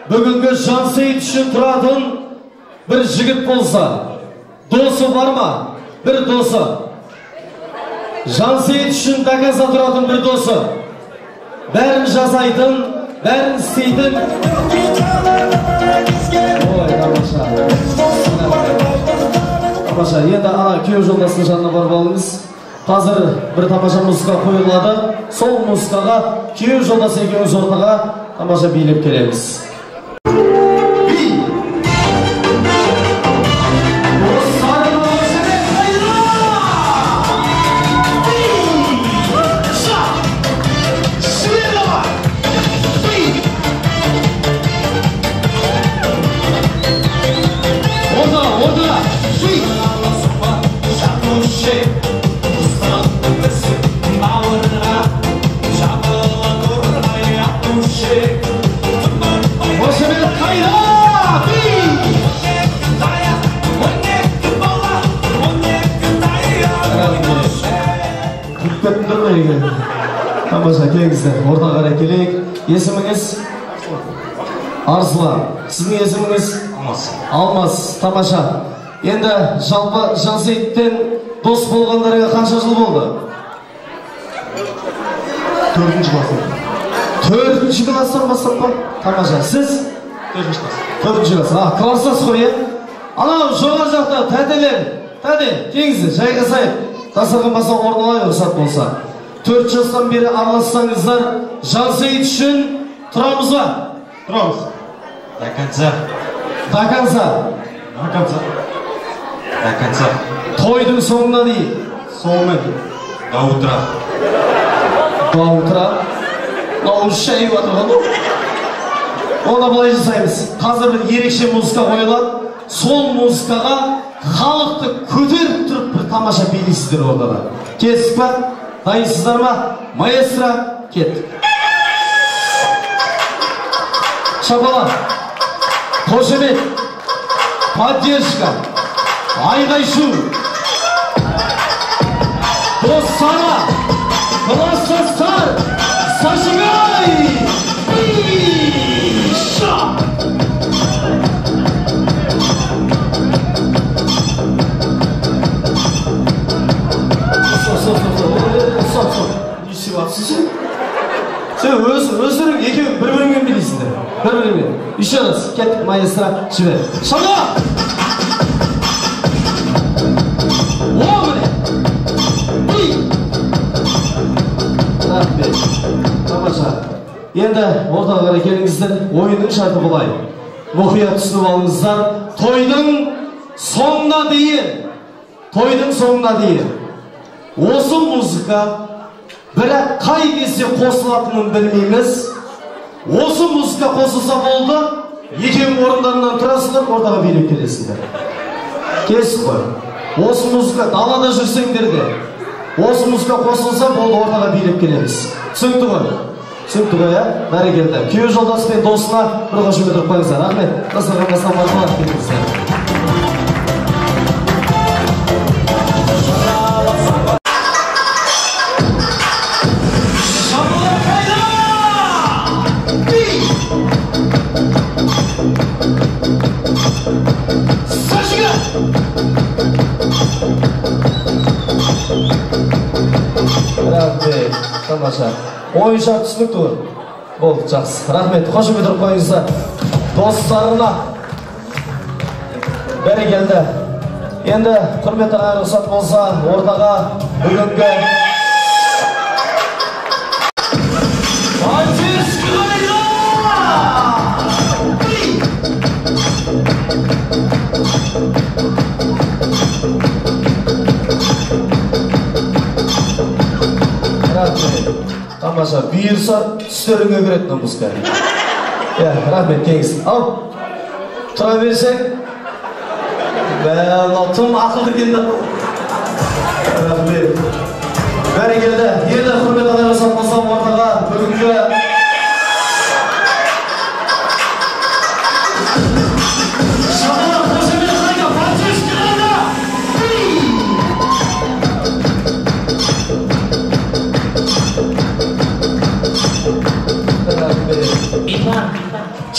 бүгінгі Жансейіт үшін тұратын бір жігіт болса, досы бар ма? Бір досы. Жансейіт үшін до конца тұратын бір досы. Бәрін жасайтын, бәрін істейтін. Ой, тамаша. Тамаша. Енді ана күйеу жолдасының жанына барып алыңыз. Қазір бір тамаша музыка қойылады. Сол музыкаға күйеу жолдасы екеуміз ортаға тамаша билеп келеміз. Тамаша, келіңіздер, ортаға қарай келейік. Есіміңіз? Арслан. Сіздің есіміңіз? Алмас. Алмас, тамаша. Енді жалпы Жансейіттен дос болғандарға қанша жыл болды? 4-ші класстан. 4-ші класстан бастап па? Тамаша. Сіз? 4-ші класс. 4-ші класс. А, класстас қой, е? Анау жоғары жақта тәтелер, тәте, келіңіздер, жайғасайық. Дастархан басына орын алайық, рұқсат болса. 4 жастан бері аралассаңыздар, Жансейіт үшін тұрамыз ба? Тұрамыз. До конца. До конца. До конца. До конца. Тойдың соңына дейін. Соңына дейін. До утра. До утра. Мынау шай жатыр ғой. Оны былай жасаймыз. Қазір бір ерекше музыка қойылады. Сол музыкаға халықты көтеріп тұрып бір тамаша билейсіздер ортада. Келістік па? Дайынсыздар ма? Маэстро, кеттік. Шапалақ, қошемет, поддержка, айғай-шу, достара, класстастар, зажигай! Би-ша! Стоп, стоп. Не істеп жатырсың сен? Сен өздерің екеуің бір-біріңмен билейсіңдер. Бір-біріңмен. Еще раз, кеттік, маэстро, жібер. Шапалақ! О, міне! Би! Рахмет. Тамаша. Енді ортаға қарай келіңіздер. Ойынның шарты былай. Мұқият түсініп алыңыздар. Тойдың соңына дейін. Тойдың соңына дейін. Осы музыка бірақ қай кезде қосылатынын білмейміз. Осы музыка қосылса болды, екеуің орындарынан тұрасыңдар, ортаға билеп келесіңдер. Келістік қой. Осы музыка далада жүрсеңдер де, осы музыка қосылса болды, ортаға билеп келеміз. Түсінікті ғой? Түсінікті ғой, ә? Бәрекелді. Күйеу жолдасы пен досына бір қошемет ұрып қойыңыздар. Рахмет. Дастархан басына мархабат келіңіздер. Рахмет, тамаша. Ойын шарты түсінікті ғой? Болды, жақсы. Рахмет, қошемет ұрып қойыңыздар достарына. Бәрекелді. Енді құрметті ағайын, рұқсат болса, ортаға бүгінгі тамаша, бұйырса түстеріңе кіреді мына музыка. Иә, рахмет, кеңіз. Ал, тұра берсең, мынау тым ақылды екен да. Рахмет. Бәрекелді. Енді құрметті ағайын, рұқсат болса, ортаға бүгінгі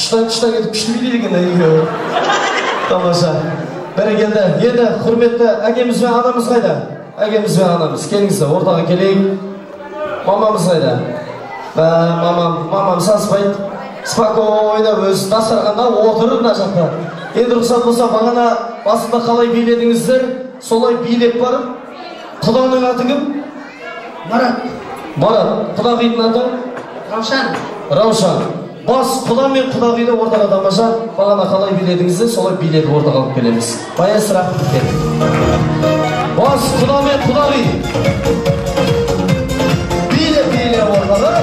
Шыштаң етіп күшті билейді екен екеуі. Тамаша. Бәрекелді. Енді құрметті әкеміз бен анамыз қайда? Әкеміз бен анамыз. Келіңіздер, ортаға келейік. Мамамыз қайда? Мамам саспайды. Спокойно өзі дастарханда отырып мына жақта. Енді рұқсат болса, бағана басында қалай биледіңіздер, солай билеп барып, құданың аты кім? Марат. Марат. Құдағидың аты? Раушан. Раушан. Бас құда мен құдағиды ортаға тамаша, бағана қалай биледіңіздер, солай билетіп ортаға алып келеміз. Маэстро, кел. Бас құда мен құдағи. Билеп, билеп ортаға.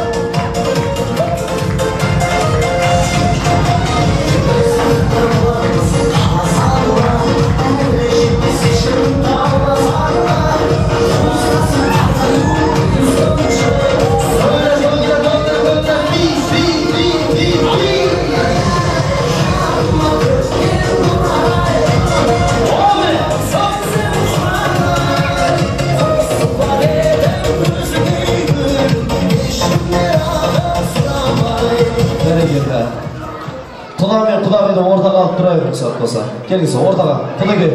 Құда мен құдағиды ортаға алып тұрайық, рұқсат болса. Келіңіз, ортаға. Құдеке,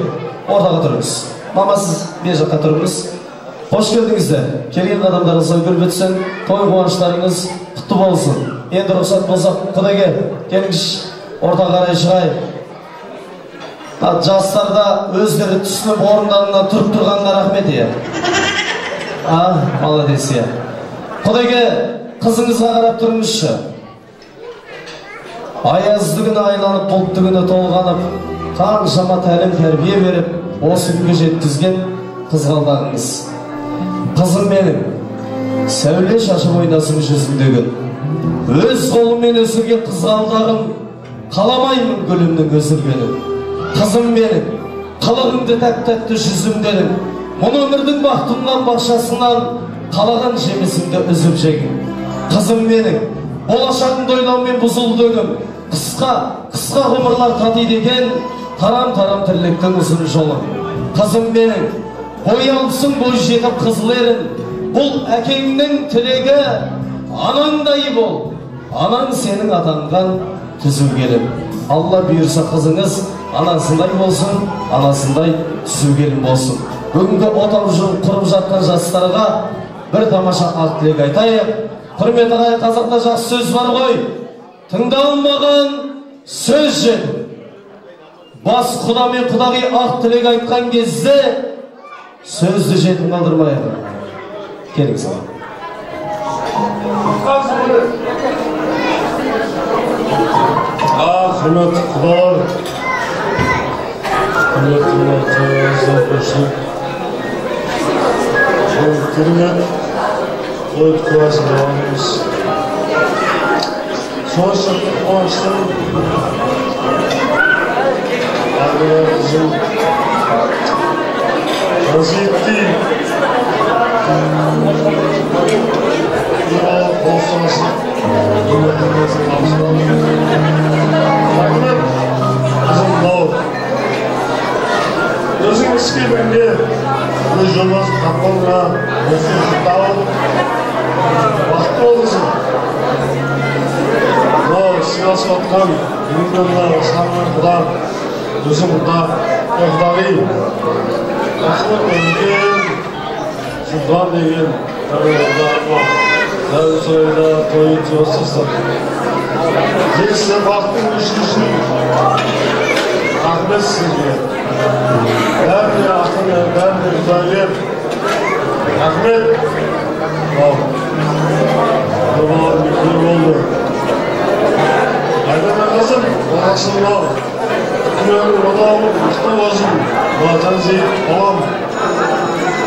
ортаға тұрыңыз. Мама, сіз бер жаққа тұрыңыз. Қош келдіңіздер. Келген қадамдарыңызға гүл бітсін, той қуаныштарыңыз құтты болсын. Енді рұқсат болса, құдеке, келіңізші, ортаға қарай шығайық. Жастар да өздері түсініп орындарынан тұрып тұрғанына рахмет, иә. А, молодец, иә. Құдеке, қызыңызға қарап тұрыңызшы. Аязды күні айланып, бұлтты күні толғанып, қаншама тәлім тәрбие беріп, осы күнге жеткізген қызғалдағыңыз. Қызым менің, сәуле шашып ойнасын жүзіңде күн. Өз қолыммен өсірген қызғалдағым, қаламаймын гүлімнің өсіргенін. Қызым менің, қылығыңды тәп-тәтті жүзімденің, мұны өмірдің бақытынан бақшасынан қалаған жемісіңді үзіп жегін. Қызым менің, болашағыңды ойлаумен бұзылды өңім, қысқа ғұмырлар татиды екен, тарам-тарам тірліктің ұзын жолы. Қызым менің, бой алыпсың бой жетіп қызыл ерін, бұл әкеңнің тілегі, анаңдай бол, анаң сенің атанған түзу келін. Алла бұйырса қызыңыз анасындай болсын, анасындай түзу келін болсын. Бүгінгі отау құрып жатқан жастарға бір тамаша ақ тілек айтайық. Құрметті ағайын, қазақта жақсы сөз бар ғой. Тыңдалмаған сөз жетім. Бас құда мен құдағи ақ тілек айтқан кезде сөзді жетім қалдырмайық. Келіңіз. Құрметті құдалар, құрметті мынау тойыңыздар, керемет той куәсі боламыз. Сонша қуаныштымын. Айдана қызым Жансейіттей бір бала қол ұстасып, өмірдің өзін табыстады. Рахмет, қызым бауыр. Өзің іскерлігіңе, өз жолдасын тапқаныңа, осы тауып, бақытты болғысың. Мынау сыйласып жатқан бүгінгі мына сарман құда, өзің құда, құдағи. Рахмет, үлкен Сұлтан деген құдағыма дәл сойда той өткізіп. Жетісті бақтың үшін рахмет сізге. Бәріне ақын, бәріне құдайбер. Рахмет. Нұрбаларым күйеу болды. Айдана қызым, баласы мынау. Күйеуінің отауы мықты болсын. Мына Жансейіт балам.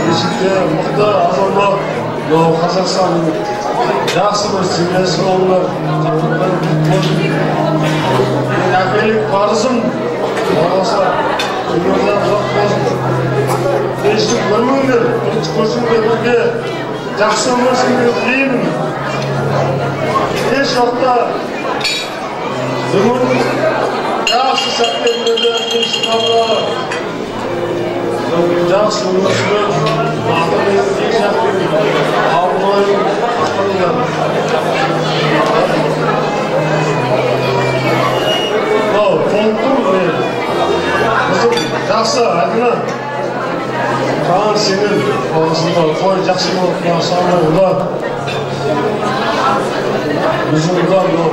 Бесікте мықты азамат. Мынау Қазақстанның жақсы бір семьясы болыңдар. Менің әкелік парызым баласы өмірлер ұзақ болсын. Кешіріп көрмеңдер, бірінші көрсеңдер бірге жақсы өмір сүруге тілеймін. Еш уақытта өмірдің жақсы сәттерінде жақсы өмір сүріп, бақытты екі жақтың абыройын ақтаңдар. Жақсы, Айдана. Саған сенен осында той жақсы болып, мына ұлдар. Біздің ұлдар мынау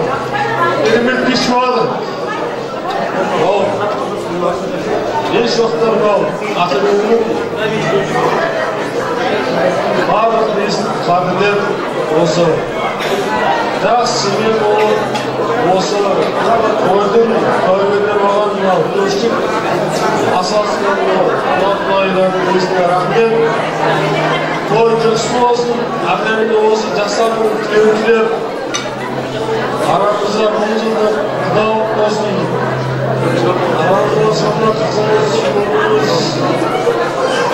керемет кеш болады. Ол еш уақытта мынау ата-ененің барлық несін қадірлеп, осы жақсы семья болып, осы тойдың тойменде болған мынау төштік асасынан мынау құдайлардың несіне рахмет. Той жұғысты болсын, әрдайым осы жастардың тілеуін тілеп, арамызда 1000 жылдық құдалық болсын. Арамызда сонда қызымыз, ұлымыз,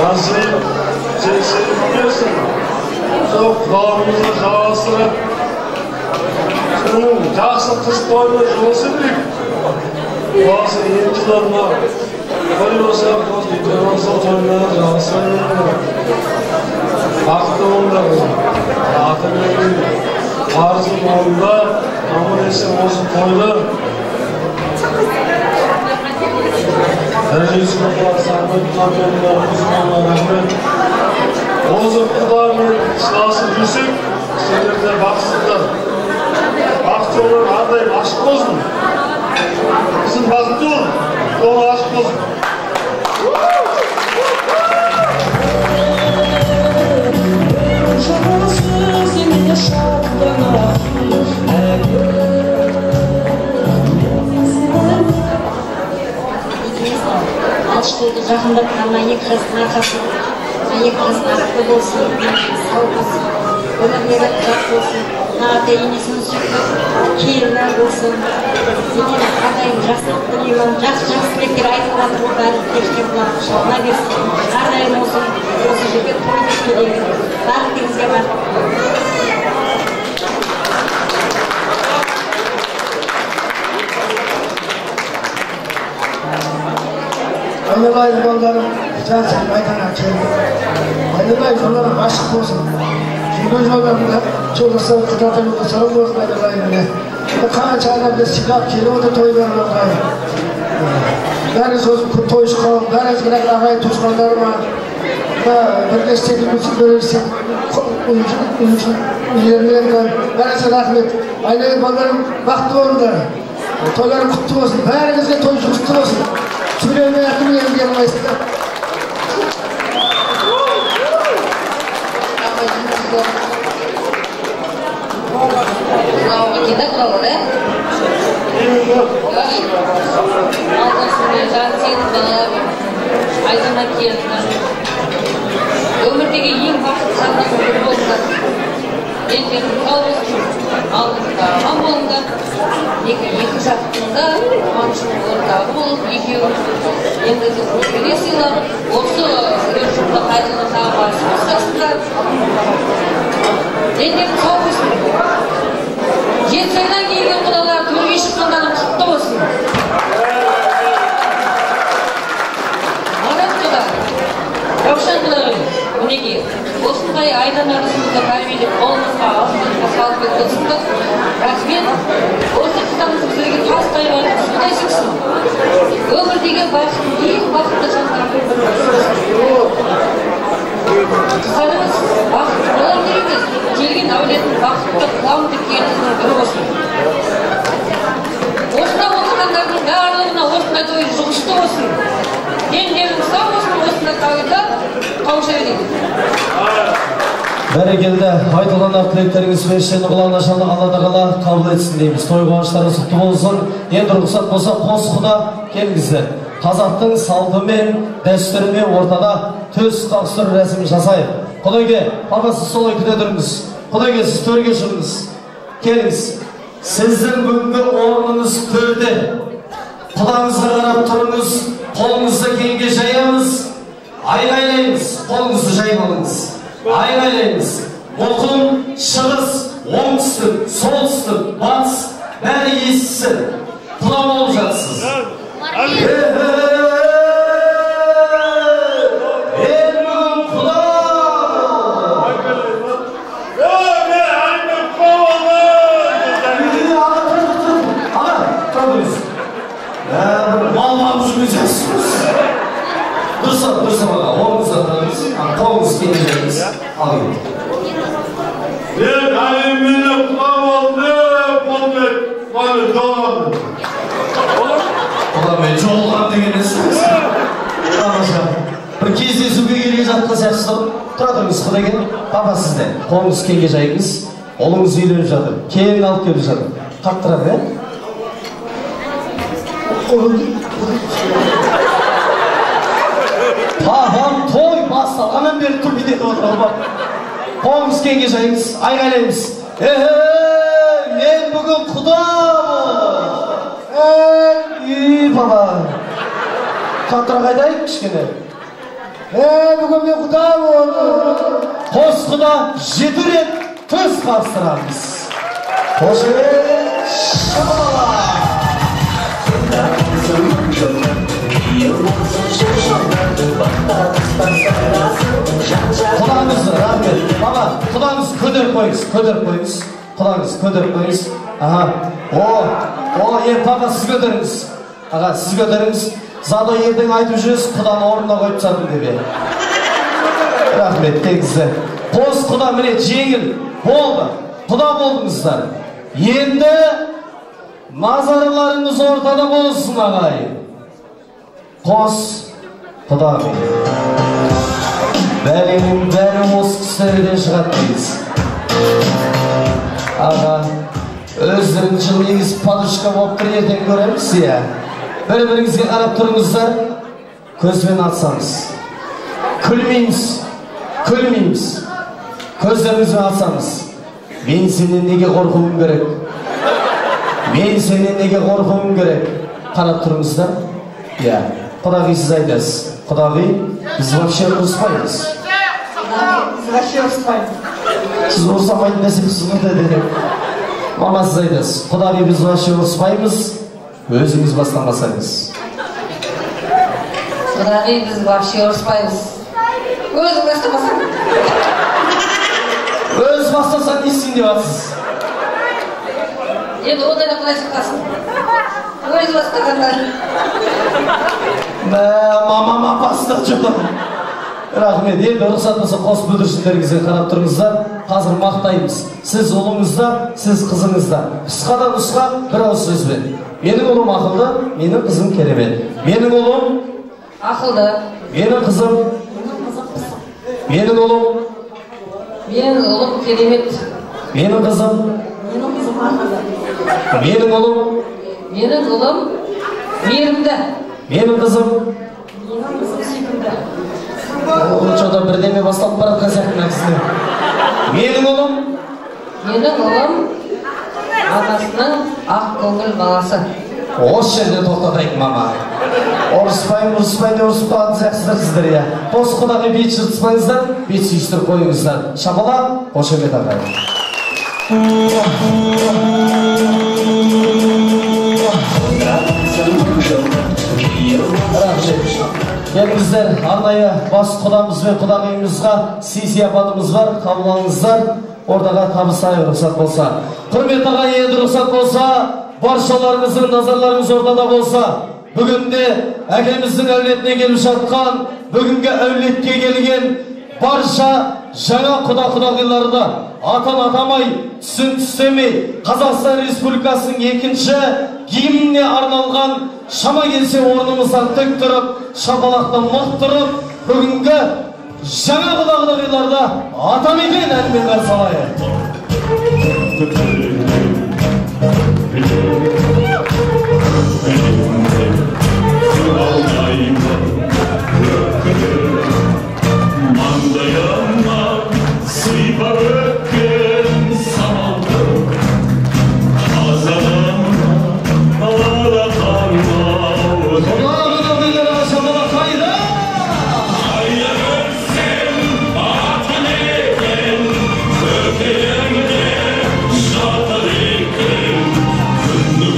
Жансейіт, сен сеніп сол құдалығымызды жалғастырып, соның жақсы қыз тойына жоласа берейік. Құдасы 2 жылда мына той болса, той болса, тойына жалғастыра берейік. Бақытты болыңдар қызым. Ата-ененің парызын орында, аман-есен осы тойды рахмет. Осы құдамен сыйласып жүрсек, сендер де бақытсыздар. Бақыт жолың әрдайым ашық болсын. Қызым бақытты бол, жолың ашық болсын. Алыш-толды жақындатқанына 2 жастың арқасы, 2 жастың арқы болсын, сау болсын, өмірлері ұзақ болсын, мына ата-енесінің сүйікті келіні болсын. Сенен әрдайым жақсылық тілеймін, жақсы-жақсы тілектер айтылып жатыр ғой, бәрі періштем құлағы шалына берсін. Әрдайым осы жерге той деп келемін. Барлықтарыңызға бақыт. Айналайын балдарым, Жансейіт, Айдана келді. Айналайын жолдарың ашық болсын. Жүрген жолдарыңда жолдастар, құдата жолдастар болсын айналайын міне. Қанша адамды сыйлап келіп отыр тойларына. Бәрі сосын той шыққан, бәрі ағайын туысқандарыма бірге істеген бәріңізге рахмет. Айналайын балдарым бақытты болыңдар. Тойларың құтты болсын. Бәріңізге той жұғысты болсын. Сөйлемей әкімге емге алмайсыздар. Айдана келді. Өмірдегі ең бақытты жандардың бірі болыңдар. Дендерің сау болсын, алдыңызда аман болыңдар. Екі жақтың да қуанышының ортағы болып, екеуі енді немере сыйлап, осы жұртқа қайтадан тағы басып қосасыңдар. Дендерің сау болсын. Жетісайдан келген құдалар төрге шыққандарың құтты болсын. Марат құда, Раушан құдағи, мінекей, осындай Айдана қызымызды тәрбиелеп, қолымызға, аузымызға салып кеткенсіңдер. Рахмет. Осы қыздарымыз біздерге тастай байлап, судай сіңсін. Өмірдегі бақыт, ең бақытты жандардың бірі болсын. Қыздарымыз бақытты боламын деп емес, келген әулетін бақытты қыламын деп келген қыздың бірі болсын. Осында отырғандардың барлығына осындай той жұғысты болсын. Дендерің сау болсын, осындай тойда қауыша берейік. Бәрекелді, айтылған ақ тілектеріңіз періштенің құлағына шалдық, Алла тағала қабыл етсін дейміз. Той қуаныштарыңыз құтты болсын. Енді рұқсат болса, қос құда келіңіздер. Қазақтың салтымен, дәстүрімен ортада төс қағыстыру рәсімін жасайық. Құдайге, папа сіз солай күте тұрыңыз. Құдайге, сіз төрге шығыңыз. Келіңіз. Сіздің бүгінгі орныңыз төрде. Құдаңызға қарап тұрыңыз, қолыңызды кеңге жаямыз, айғайлаймыз, қолыңызды жайып алыңыз. Айғайлаймыз. Мұқым, шығыс, оңтүстік, солтүстік, батыс, бәрі естісін. Құда болып жатсыз. Мен бүгін құда. Аға, тұра тұрыңыз. Мал бағып жүрген сияқтысыз. Дұрыс, дұрыс, аға, орныңызға тұрыңыз, қолыңызды кеңге жайыңыз. Ал енді. Мен әлемменен құда болдым, болмай, құдамен жолығамын. Құдамен жолығамын деген несі? Тамаша. Бір кездесуге келе жатқан сияқтысыз. Тұра тұрыңыз, құдеке. Папа, сізде. Қолыңызды кеңге жайыңыз. Ұлыңыз үйленіп жатыр. Келін алып келіп жатыр. Қаттырақ, ә? Папам той басталғаннан бері тұр етіп отыр ғой. Қолыңыз кеңге жайыңыз, айғайлаймыз. Ей, мен бүгін құда болдым. Ей, папа. Қаттырақ айтайық кішкене. Ей, бүгін мен құда болдым. Қос құда 7 рет төс қастырамыз. Қошемет, шапалақ. Құдаңызды, рахмет. Баба, құдаңызды көтеріп қойыңыз, көтеріп қойыңыз. Құдаңызды көтеріп қойыңыз. Аха. О, о, енді папа сіз көтеріңіз. Аға, сіз көтеріңіз. Зато ертең айтып жүресіз, құданы орнына қойып тастадым деп. Рахмет, тегізді. Қос құда міне жеңіл болды. Құда болдыңыздар. Енді назарларыңыз ортада болсын, ағайын. Қос құдағи. Бәленің бәрі осы кісілерден шығады дейсіз. Аға, өздерің жыл негіз подружка болып тұр, ертең көреміз, иә. Бір-біріңізге қарап тұрыңыздар, көзбен атсамыз. Күлмейміз, күлмейміз. Көздеріңізбен атсамыз. Мен сенен неге қорқуым керек? Мен сенен неге қорқуым керек? Қарап тұрыңыздар. Иә, құдағи сіз айтасыз. Құдағи, біз вообще ұрыспаймыз. Біз вообще ұрыспаймыз. Сіз ұрыспайтын нәрсеңіз қандай деді? Мама, сіз айтасыз. Құдағи, біз вообще ұрыспаймыз. Өзіңіз бастамасаңыз. Құдағи, біз вообще ұрыспаймыз. Өзің бастамасаң. Өз бастасаң не істейін деп жатсыз? Енді ондай да құдай сақтасын. Өз бастағанда. Мә, мамам апасы да. Рахмет. Енді рұқсат болса қос бүлдіршіндеріңізге қарап тұрыңыздар. Қазір мақтаймыз. Сіз ұлыңызда, сіз қызыңызда. Қысқа да нұсқа бір ауыз сөзбен. Менің ұлым ақылды, менің қызым керемет. Менің ұлым ақылды. Менің қызым. Менің қызым пысық. Менің ұлым. Менің ұлым керемет. Менің қызым. Менің қызым ақылды. Менің ұлым. Менің ұлым мейірімді. Менің қызым. Менің қызым сүйкімді. Что-то бірдеме басталып бара жатқан сияқты мына кісінің. Менің ұлым. Менің ұлым анасының ақ көңіл баласы. Осы жерде тоқтатайық, мама. Ұрыспаймын, ұрыспаймын деп ұрысып қалатын сияқтысыздар сіздер, иә. Қос құдағи бет жыртыспаңыздар, бет сүйістіріп қойыңыздар. Шапалақ, қошемет ағайын. Рахмет. Келіңіздер, арнайы бас құдамыз бен құдағиымызға сый сияпатымыз бар, қабыл алыңыздар. Ортаға табыстайық, рұқсат болса. Құрметті ағайын, енді рұқсат болса, баршаларыңыздың назарларыңыз ортада болса, бүгінде әкеміздің әулетіне келіп жатқан, бүгінгі әулетке келген барша жаңа құда құдағиларды атын атамай, түсін түстемей, Қазақстан Республикасының екінші гимніне арналған шама келсе орнымыздан тік тұрып, шапалақты мықтырып, бүгінгі жаңа құда құдағиларды атамекен әнімен қарсы алайық. Маңдайымнан сыйпап өткен самалды қазанымнан алақанмау. Құда құдағиларға шапалақ қайда? Қайда көрсем атамекен, көкейімде жатыр екен. Күннің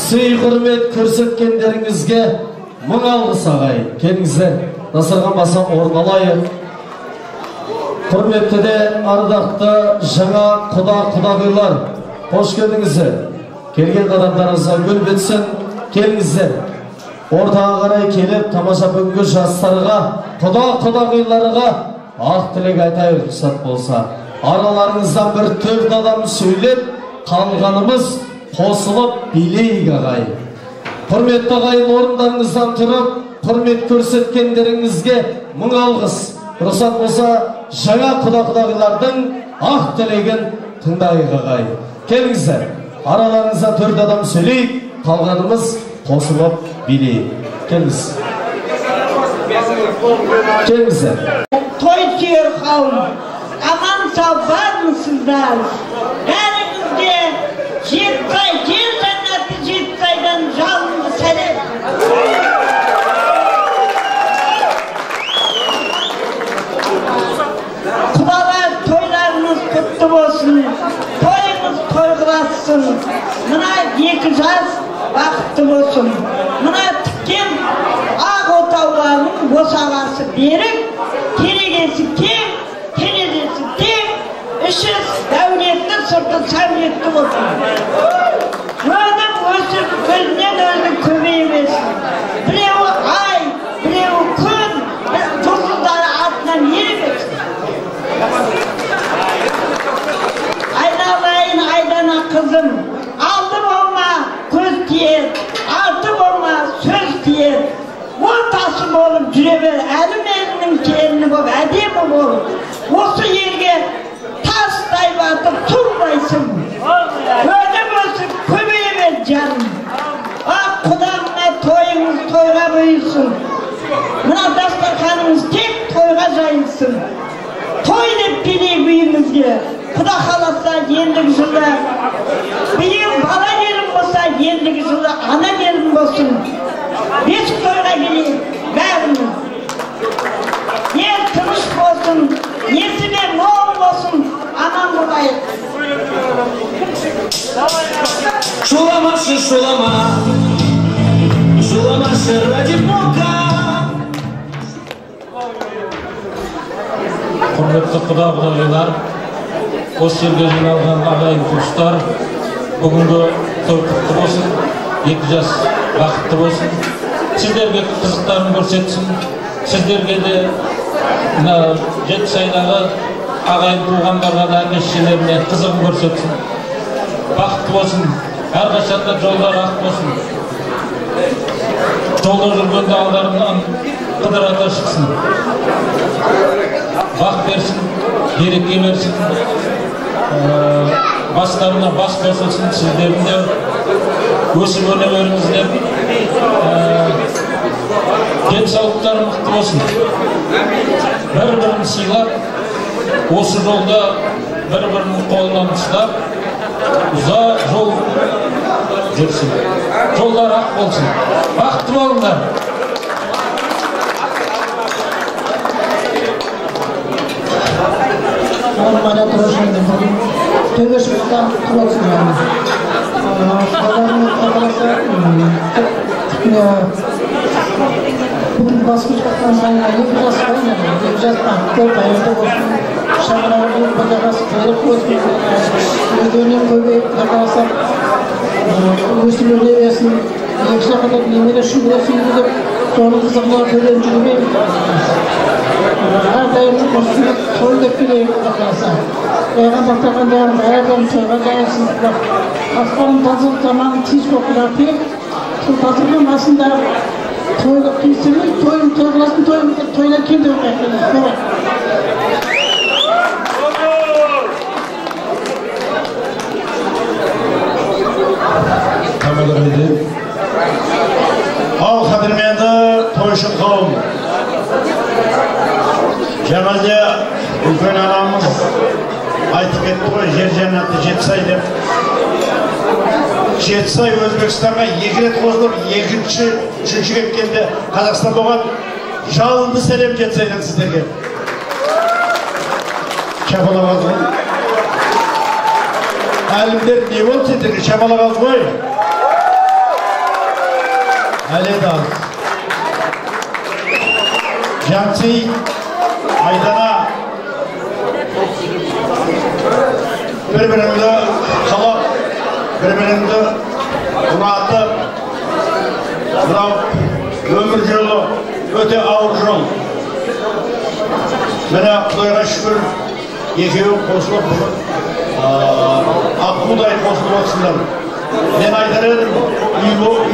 Сый құрмет көрсеткендеріңізге мың алғыс ағайын. Келіңіздер, дастархан баса орын алайық. Құрметті де ардақты жаңа құда құдағилар, қош келдіңіздер. Келген қадамдарыңызға гүл бітсін. Келіңіздер. Ортаға қарай келіп, тамаша бүгінгі жастарға, құда құдағиларға ақ тілек айтайық, рұқсат болса. Араларыңыздан бір төрт адам сөйлеп, қалғанымыз қосылып билейік ағайын. Құрметті ағайын, орындарыңыздан тұрып, құрмет көрсеткендеріңізге мың алғыс. Рұқсат болса, жаңа құда құдағилардың ақ тілегін тыңдайық ағайын. Келіңіздер, араларыңыздан төрт адам сөйлейік, қалғанымыз қосылып билейік. Келіңіз. Келіңіздер. Той сүйер қауым, аман сау бармысыздар? Бәріңізге Жетісай, жер жәннаты Жетісайдан жалынды сәлем. Құдалар, тойларыңыз құтты болсын, тойыңыз тойғылассын. Мына екі жас бақытты болсын. Мына тіккен ақ отауларының босағасы берік, керегесі кең, терезесі тең, іші дәулетті, сырты сәулетті болсын. Өнім өсіп, өзінен өзі көбейе берсін. Біреуі ай, біреуі күн, жұлдыздары артынан ере берсін. Айналайын Айдана қызым, алды болма көз тиер, арты болма сөз тиер. Ортасы болып жүре бер, әлім елінің келіні болып, әдемі болып. Осы елге тастай батып тұрмайсың. Өнім өсіп көбейе бер жаным. Ақ құдағына тойыңыз тойға бұйырсын. Мына дастарханыңыз тек тойға жайылсын. Той деп келейік үйімізге. Құда қаласа ендігі жылы, биыл бала келін болса, ендігі жылы ана келін болсын. Бесік тойға келейік бәріміз. Ел тыныш болсын, несібе мол болсын, аман болайық. Шуламашы, шулама, шуламашы ради Бога. Құрметті құда құдағилар, осы жерге жиналған ағайын туыстар, бүгінгі той құтты болсын, екі жас бақытты болсын, сіздерге қызықтарын көрсетсін, сіздерге де мына Жетісайдағы ағайын туғандарға да әке шешелеріне қызығын көрсетсін, бақытты болсын, әрқашанда жолдар ақ болсын, жолда жүргенде алдарынан қыдыр ата шықсын, бақ берсін, береке берсін, бастарына бас қосылсын, сіздердің де өсіп өне беріңіздер, денсаулықтары мықты болсын, бір-бірін сыйлап, осы жолда бір-бірінің қолынан ұстап, ұзақ жол жүрсін, жолдар ақ болсын, бақытты болыңдар. Бүгін басқыш баққан екі жас екі жас бақытты, байырды болсын, шаңырағы бұтағасы берік болсын, өздерінен көбейіп, қаласа өсіп өне берсін, екі жақында немере шөбере сүйгізіп, соның қызығына төленіп жүрмей, әрдайым осыны той деп келейік, қаласа. Пайғамбар әрдайым тойға жайылсын, аспан таза заман тиіс болып келіп, сол тазаның басында тойлық киісеміз, тойын той қыласың, тойын тойдан кем деп айтады. Ал қадірменді тойшы қауым, жаңа үлкен анамыз айтып кетті ғой, жер жәннаты Жетісай деп. Жетісай Өзбекстанға екі рет қосылып, екінші, үшінші кеткенде Қазақстан болған. Жалынды сәлем Жетісайдан сіздерге. Шапалақ алды ғой. Әлімдер не болды сендерге? Шапалақ алды ғой. Әлі де аз. Жансейіт, Айдана, бір-біріңді қалап, бір-біріңді ұнатып, мынау өмір жолы өте ауыр жол. Міне, Құдайға шүкір, екеуі қосылып, аққудай қосылып отырсыңдар. Мен айтар едім,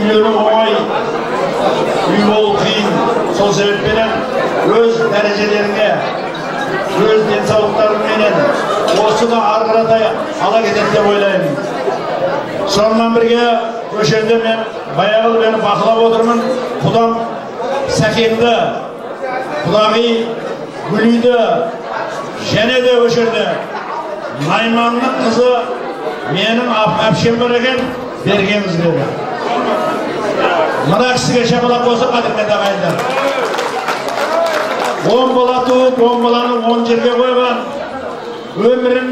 үйлену оңай, үй болу қиын. Сол себеппенен өз дәрежелеріңе, өз денсаулықтарыңменен осыны ары қаратай ала кетеді деп ойлаймын. Сонымен бірге осы жерде мен баяғы бері бақылап отырмын. Құдам Сәкеңді, құдағи Гүлиді, және де осы жерде Найманның қызы менің әпшем бар екен, бергеніміз деді. Мына кісіге шапалақ болса, қадірменді ағайындар. 10 бала туып, 10 баланы 10 жерге қойған, өмірін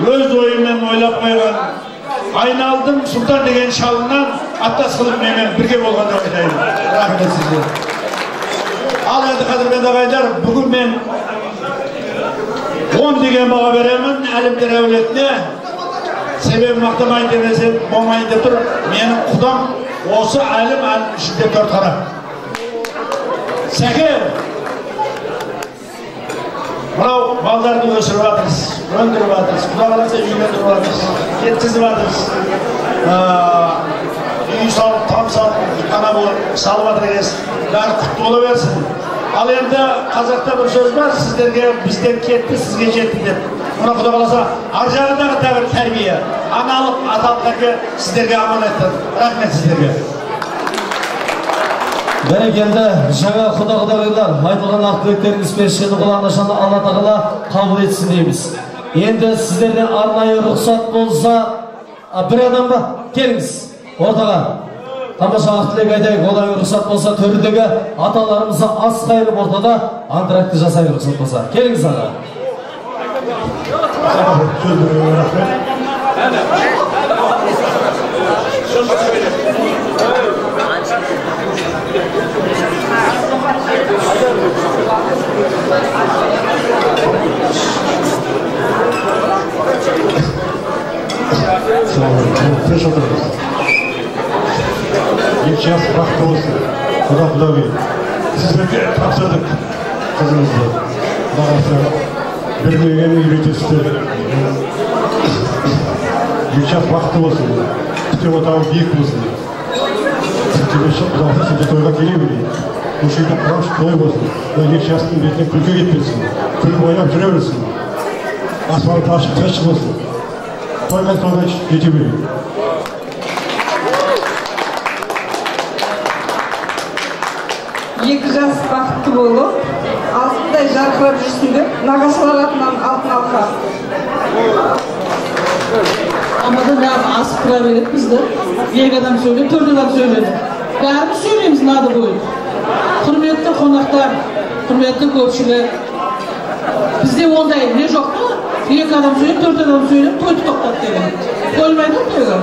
өз ойымен ойлап қойған. Айналдым Сұлтан деген шалынан аттас қылып менімен бірге болған деп айтайын. Рахмет сізге. Ал енді қадірменді ағайындар, бүгін мен 10 деген баға беремін Әлімдер әулетіне. Себебі мақтамайын демесем болмайын деп тұр. Менің құдам осы әлім ішінде төрт қара. Сәке, мынау балдарды өсіріп жатырсыз, өндіріп жатырсыз, Құда қаласа үйлендіріп жатырсыз, кеткізіп жатырсыз, үй салып, там салып, ана болып салып жатыр екенсіз. Бәрі құтты бола берсін. Ал енді қазақта бір сөз бар, сіздерге бізден кетті, сізге жетті деп. Мына Құда қаласа, ар жағындағы тағы тәрбие, аналық, аталық тәрбие сіздерге аманат. Рахмет сіздерге. Бәрекелді, жаңа құда-құдағилар, айтылған ақ тілектеріңіз періштенің құлағына шанда Алла тағала қабыл етсін дейміз. Енді сіздерден арнайы рұқсат болса, бір адам ба? Келіңіз ортаға. Тамаша ақ тілек айтайық, одан рұқсат болса, төрдегі аталарымызды ас қайырып ортада антракты жасайық рұқсат болса. Келіңіз аға. Тыныш отырыңыз. Екі жас бақытты болсын. Құда құдағи, сіздерге тапсырдық қызымызды. Құда қаласа білмегенін үйретесіздер. Екі жас бақытты болсын. Күтіп отауы биік болсын. Құда қаласа сендер тойға келе берейік. Осы үйде қуаныш той болсын. Мына екі жастың бетінен күлкі кетпесін. Күліп ойнап жүре берсін. Аспаны ашық тыныш болсын. Тойға тойға жете берейік. Екі жас бақытты болып, алтындай жарқырап жүрсін деп, нағашылар атынан алтын алқа. Амадан бәрі асып тұра береді бізді. Екі адам сөйледі, төрт адам сөйледі. Бәріміз сөйлейміз, надо будет. Құрметті қонақтар, құрметті көпшілік. Бізде ондай не жоқ та? Екі адам сөйлеп, төрт адам сөйлеп, тойды тоқтат деген. Қоймайды ғой тойға.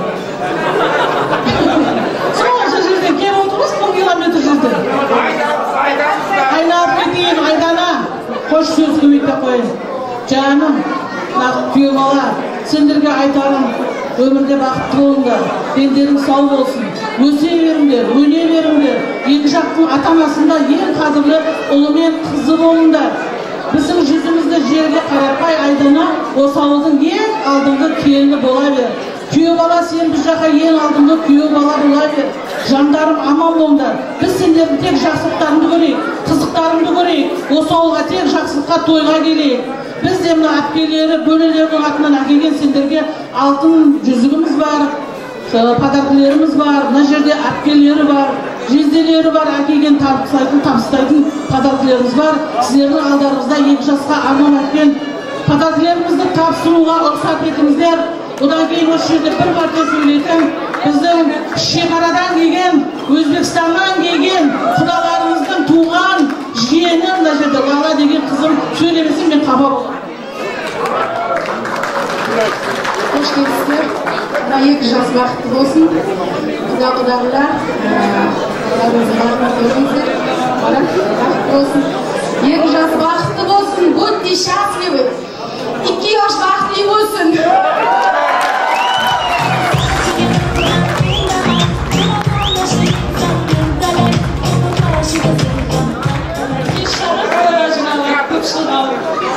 Сонша жерден келіп отырмыз, 1000 километр жерден. Айналып кетейін, Айдана. Қош сөз көбейте қояйын. Жаным, күйеу бала, сендерге айтарым, өмірде бақытты болыңдар, дендерің сау болсын, өсе беріңдер, өне беріңдер. Екі жақтың ата-анасында ең қадірлі ұлы мен қызы болыңдар. Біздің жүзімізді жерге қаратпай, Айдана, осы ауылдың ең алдыңғы келіні бола бер. Күйеу бала, сен біз жаққа ең алдыңғы күйеу бала бола бер. Жандарым аман болыңдар. Біз сендердің тек жақсылықтарыңды көрейік, қызықтарыңды көрейік. Осы ауылға тек жақсылыққа, тойға келейік. Біз де мына әпкелері, бөлелердің атынан әкелген сендерге алтын жүзігіміз бар, подаркілеріміз бар, мына жерде әпкелері бар, жезделері бар, әкелген табыстайтын подаркілеріміз бар. Сіздердің алдарыңызда екі жасқа арнап әкелген подаркілерімізді тапсыруға рұқсат етіңіздер. Одан кейін осы жерде бір мәрте сөйлейтін біздің шекарадан келген, Өзбекстаннан келген құдаларымыздың туған жиені мына жерде Лала деген қызым сөйлемесе мен қапа боламын. Қош келіпсіздер. Мына екі жас бақытты болсын. Құда құдағилар, Барлығыңызға рахмет беріңіздер. Бақытты болсын. Екі жас бақытты болсын. Будьте счастливы. Ikki yosh baxtli bo'lsin. Кеш жарық тойға жиналған көп жылға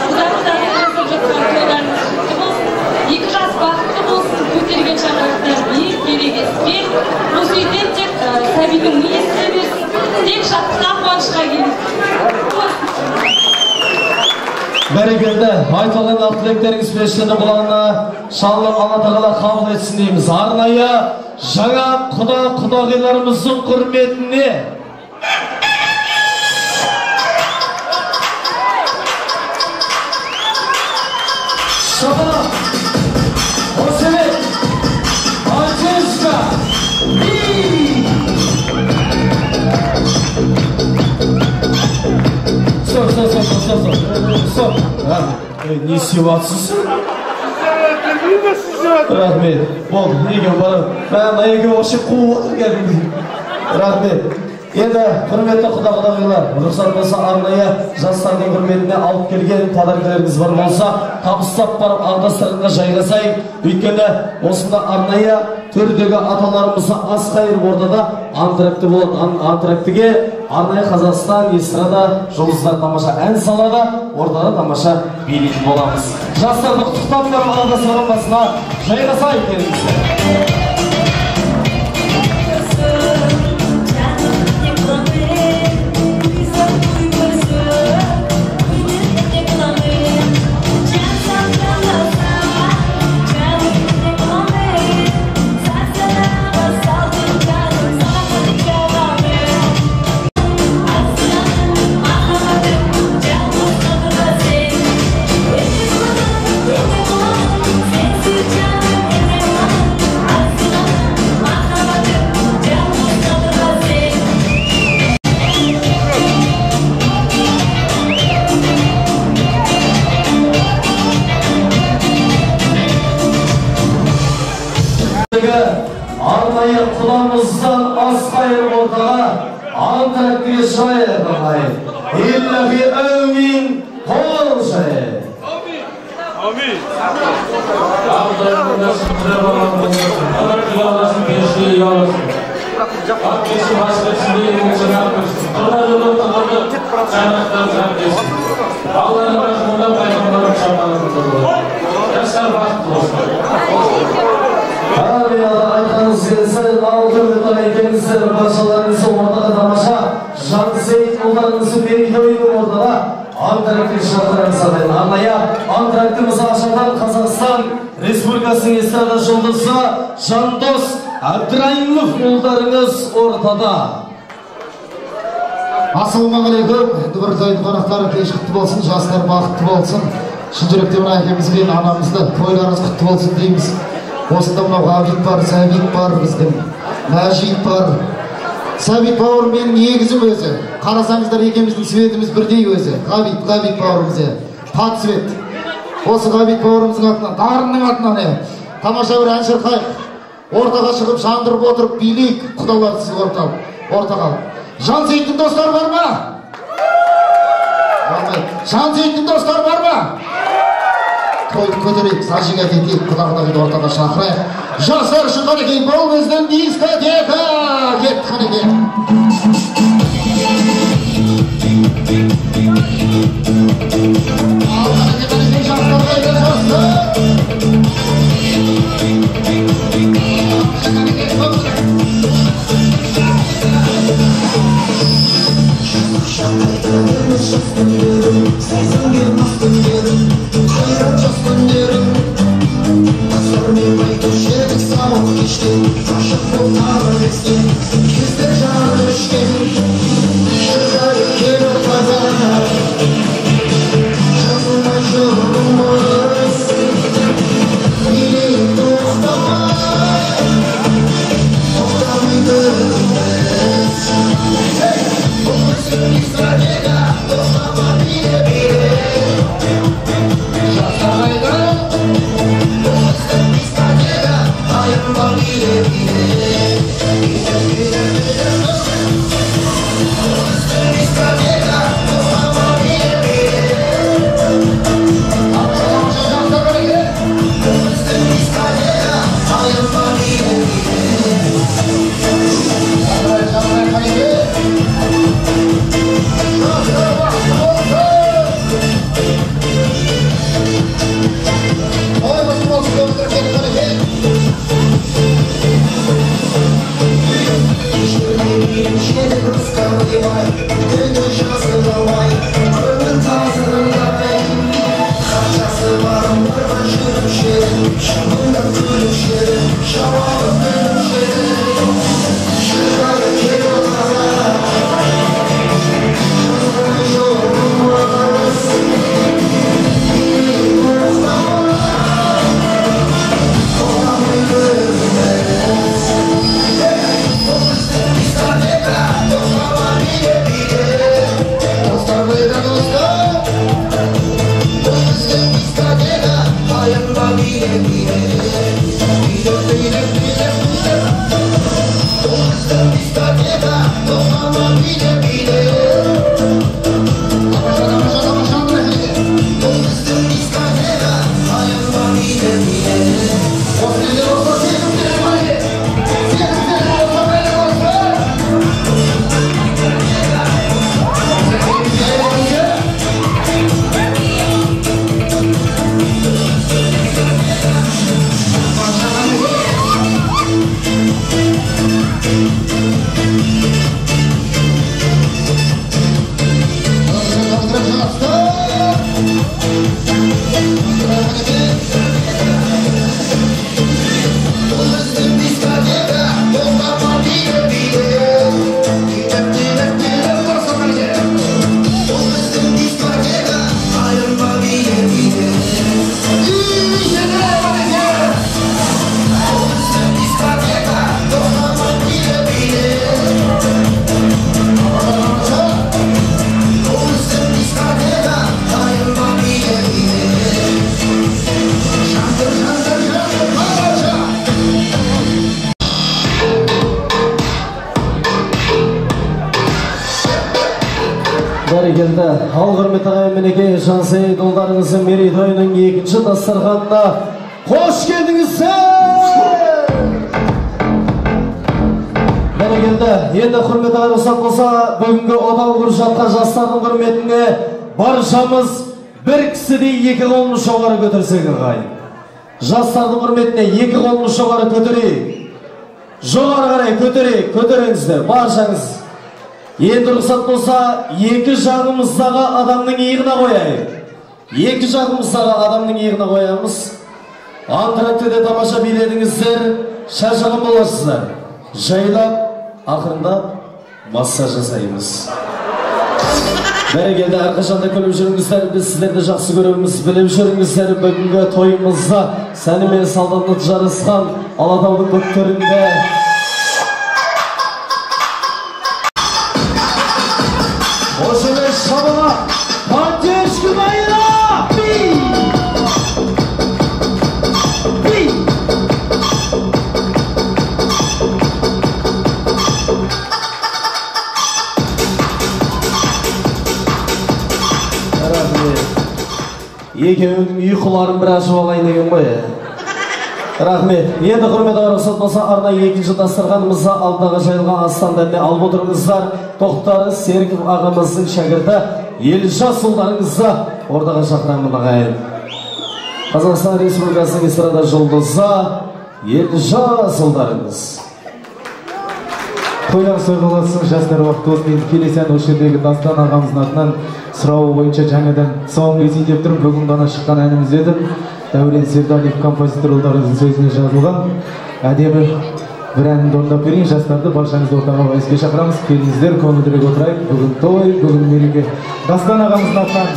құда-құдағи жасап жатқан тойларыңыз құтты болсын. Екі жас бақытты болсын. Көтерген шаңырақтар биік, керегесі кең. Осы үйден тек сәбидің миы естіле берсін. Тек шаттыққа, қуанышқа келіңіз. Бәрекелді, айтылған ақ тілектеріңіз періштенің құлағына шалынып, Алла Тағала қабыл етсін дейміз. Арнайы жаңа құда құдағиларымыздың құрметіне шапалақ, қошемет, поддержка, би! Стоп, стоп, стоп, стоп, стоп, стоп. Не істеп жатсыз? Рахмет. Болды, неге барып, мына екеуі вообще қуып отыр кәдімгідей. Рахмет. Енді құрметті құда құдағилар, рұқсат болса арнайы жастардың құрметіне алып келген подаркаларыңыз бар болса, табыстап барып ақ дастарханға жайғасайық. Өйткені осында арнайы төрдегі аталарымызды ас қайырып ортада антракті болады. Антрактіге арнайы Қазақстан эстрада жұлдыздар тамаша ән салады, ортада тамаша билейтін боламыз. Жастарды құттықтап барып ақ дастархан басына жайғасайық келіңіздер. Арнайы құдамыздан ас қайырып ортаға антрактіге шығайық ағайын. Иллахи әумин, қол жайық. Әумин. Періште ұяласын. Ақ кеші бас берсін, елінің жаңа берсін. Қырда тығырды, шаңырақтар жан берсін. Алланың рахымында пайғамбардың шапағатында болады. Жастар бақытты болсын. Әмин, айтқаныңыз келсін, ал құрметті ағайын, баршаларыңызды ортаға тамаша Жансейіт ұлдарыңызды мерейтойының ортаға антрактіге шақырамыз ағайын. Арнайы антрактімізді ашатын Қазақстан Республикасының эстрада жұлдызы Жандос Әбдірайымов ұлдарыңыз ортада. Ассалаумағалейкум, енді бір тойдың қонақтары, кеш құтты болсын, жастар бақытты болсын. Шын жүректен мына әкеміз бен анамызды тойларыңыз құтты болсын дейміз. Осында мынау Ғабит бар, Сәбит бар, біздің Мәжит бар. Сәбит бауырым менің егізім өзі. Қарасаңыздар, екеуміздің цветіміз бірдей өзі. Ғабит, Ғабит бауырымыз пат цвет. Осы Ғабит бауырымыздың атынан, Дарынның атынан тамаша бір ән шырқайық. Ортаға шығып, жандырып отырып билейік, құдалар сіз ортаға алып. Жансейіттің достары бар ма? Жансейіттің достары бар ма? Тойды көтерейік, зажигать етейік, құда құдағиды ортаға шақырайық. Жастар үшін қанекей, бұл біздің дискотека! Кетті қанекей! Ал қанекей, қанекей, жастар қайда, жастар? Қанекей, қанекей, Сезімге мас күндерім, қайрат жас күндерім. Тастармен айтушы едік сауық кеште, ғашық боп тағы есте, кездер жаны өшкен. Шығайық кел ортаға, жазылмай жырымыз, билейік тоқтамай, тоқтамайды біз. Бұл біздің дискотека, тоқтама биле биле. Жастар қайда? Бұл біздің дискотека, қайырма биле биле. Биле, биле, биле. Билеп, билеп, билеп, билеп. Бұл біздің дискотека, тоқтама, биле, биле. Тамаша, тамаша, тамаша, бұл біздің дискотека, айырма, биле, биле. Осы елде болса, сезімдер биле. Сезімдер болса, бәрі болса. Бұл біздің дискотека, тоқтама, биле, биле. Билеп, билеп, билеп, болса, биле. Бұл біздің дискотека, айырма, биле, биле. Бұл біздің дискотека, тоқтама, биле, биле. Бұл біздің дискотека, айырма, биле, биле. Жандыр, жандыр, жандыр, тамаша. Бәрекелді. Ал құрметті ағайын, мінекей Жансейіт ұлдарыңыздың мерейтойының екінші дастарханына қош келдіңіздер! Бәрекелді. Енді құрметті ағайын, рұқсат болса, бүгінгі отау құрып жатқан жастардың құрметіне баршамыз бір кісідей екі қолын жоғары көтерсек ағайын. Жастардың құрметіне екі қолын жоғары көтерейік. Жоғары қарай көтерейік, көтеріңіздер, баршаңыз. Енді рұқсат болса, екі жағымыздағы адамның иығына қояйық. Екі жағымыздағы адамның иығына қоямыз. Антрактіде тамаша биледіңіздер, шаршаған боласыздар. Жайлап, ақырындап массаж жасаймыз. Бәрекелді, әрқашанда күліп жүріңіздер, біз сіздерді жақсы көреміз, біліп жүріңіздер. Бүгінгі тойымызда сәні мен салтанат жарысқан Алатаудың бөктерінде Қошемет шабына поддержка Майра! Би! Би! Рахмет. Екеуінің ұйқыларын бір ашып алайын деген ғой. Рахмет. Енді құрметті ағайын, рұқсат болса, арнайы екінші дастарханымызда алдағы жайылған астан дәміне алып отырыңыздар. Тоқтар Серіков ағамыздың шәкірті Елжас ұлдарыңызды ортаға шақырамын ағайын. Қазақстан Республикасының эстрада жұлдызы Елжас ұлдарыңыз. Тойлар той болсын, жастар уақыт болсын. Енді келесі ән осы жердегі Дастан ағамыздың атынан сұрауы бойынша жаңадан тұсауын кесейін деп тұрмын. Бүгін ғана шыққан әніміз еді. Дәурен Сердалиев композитор ұлдарымыздың сөзіне жазылған әдемі бір әнді орындап берейін. Жастарды баршаңызды ортаға вальске шақырамыз. Келіңіздер, көңілдірек отырайық. Бүгін той, бүгін мереке. Дастан ағамыздың атынан.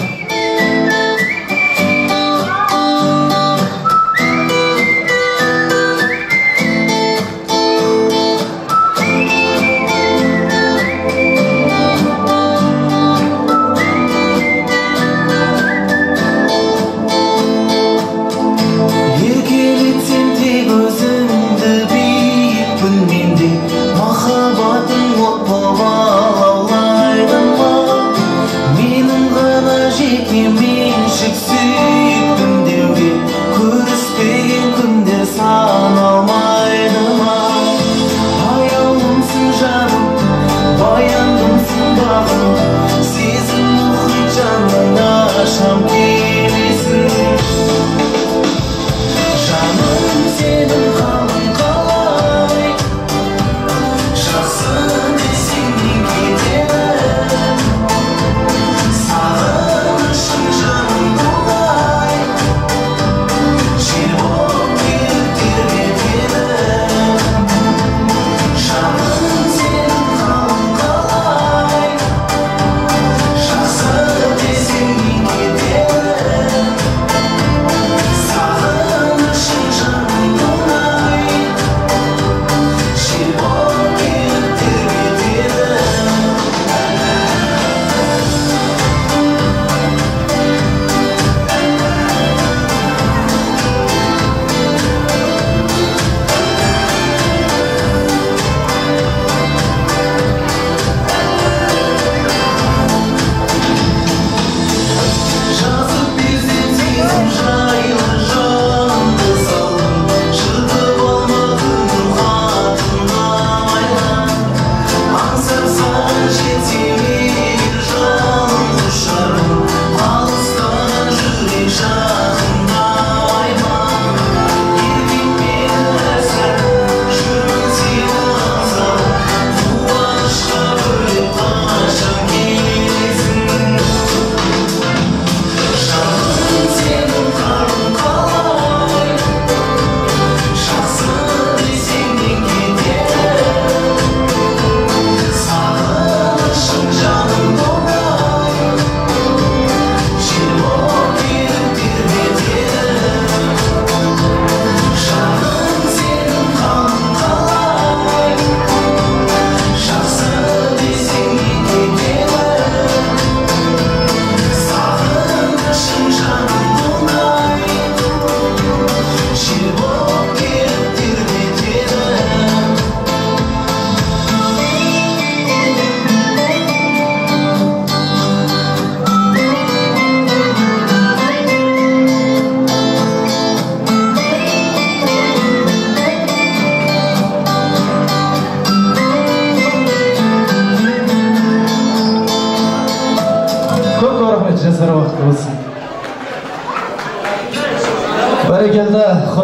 Еркелетсем тек өзіңді биікпін мен де, махаббатың от болып алаулайды ма? Менің ғана жеке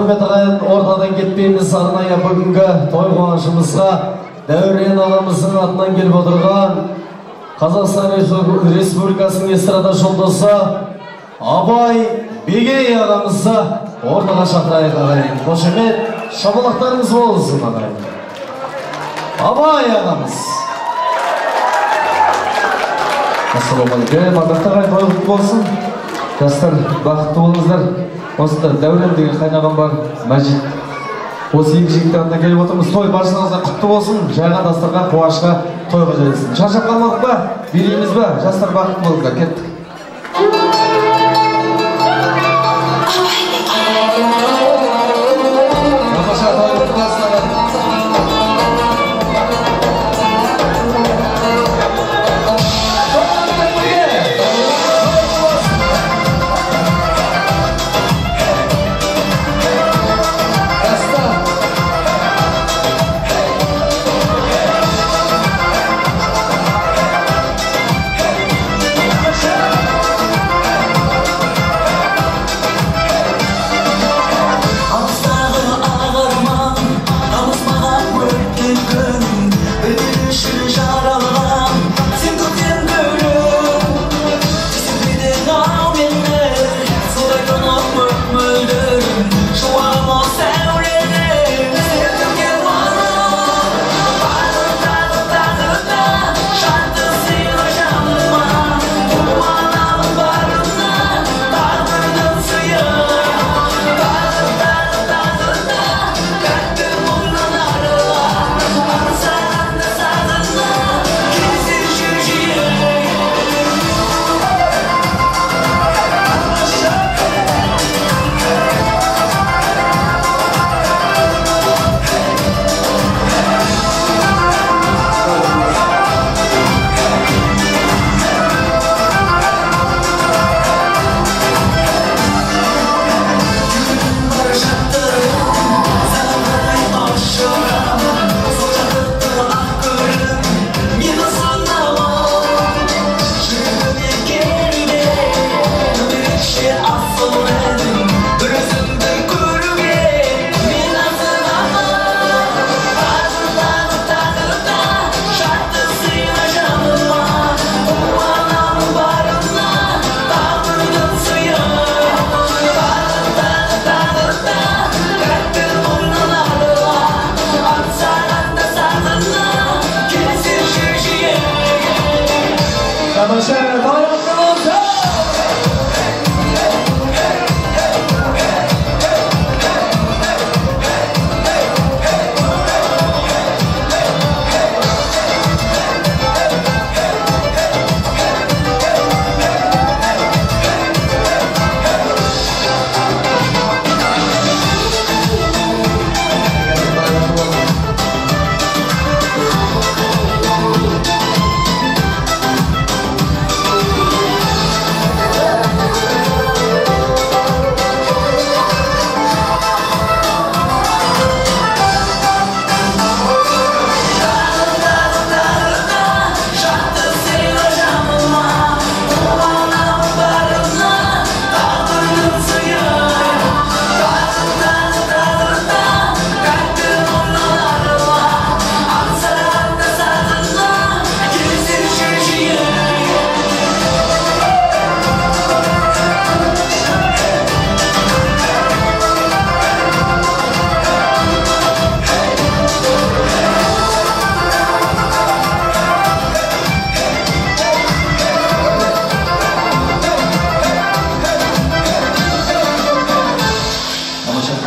Құрметті ағайын, ортадан кетпейміз. Арнайы бүгінгі той қуанышымызға Дәурен ағамыздың атынан келіп отырған Қазақстан Республикасының эстрада жұлдызы Абай Бегей ағамызды ортаға шақырайық, ағайын. Қошемет, шапалақтарыңыз болсын, ағайын. Абай ағамыз. Ассалаумағалейкум, ардақты ағайын, той құтты болсын. Жастар бақытты болыңыздар. Осында Дәурен деген қайнағам бар, Мәжит. Осы екі жігіттің атынан келіп отырмыз. Той баршаңызға құтты болсын. Жайған дастархан қуанышқа тойға жайылсын. Шаршап қалмадық па? Билейміз ба? Жастар бақытты болыңыздар. Кеттік. Тамаша, той құтты болсын, ағайын.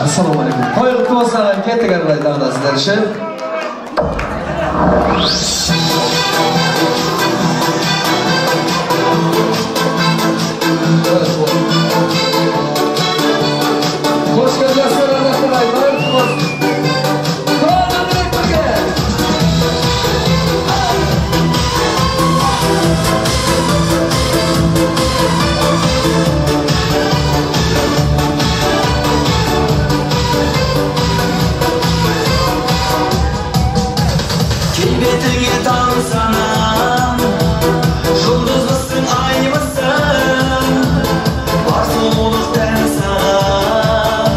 Ассалаумағалейкум. Той құтты болсын, ағайын. Кеттік әрі қарай тағы да сіздер үшін. Қош келдіңіздер, ардақты ағайын. Той құтты болсын. Құран бірге. Келбетіңе тамсанам, жұлдызбысың, аймысың, бар сұлулық тән саған.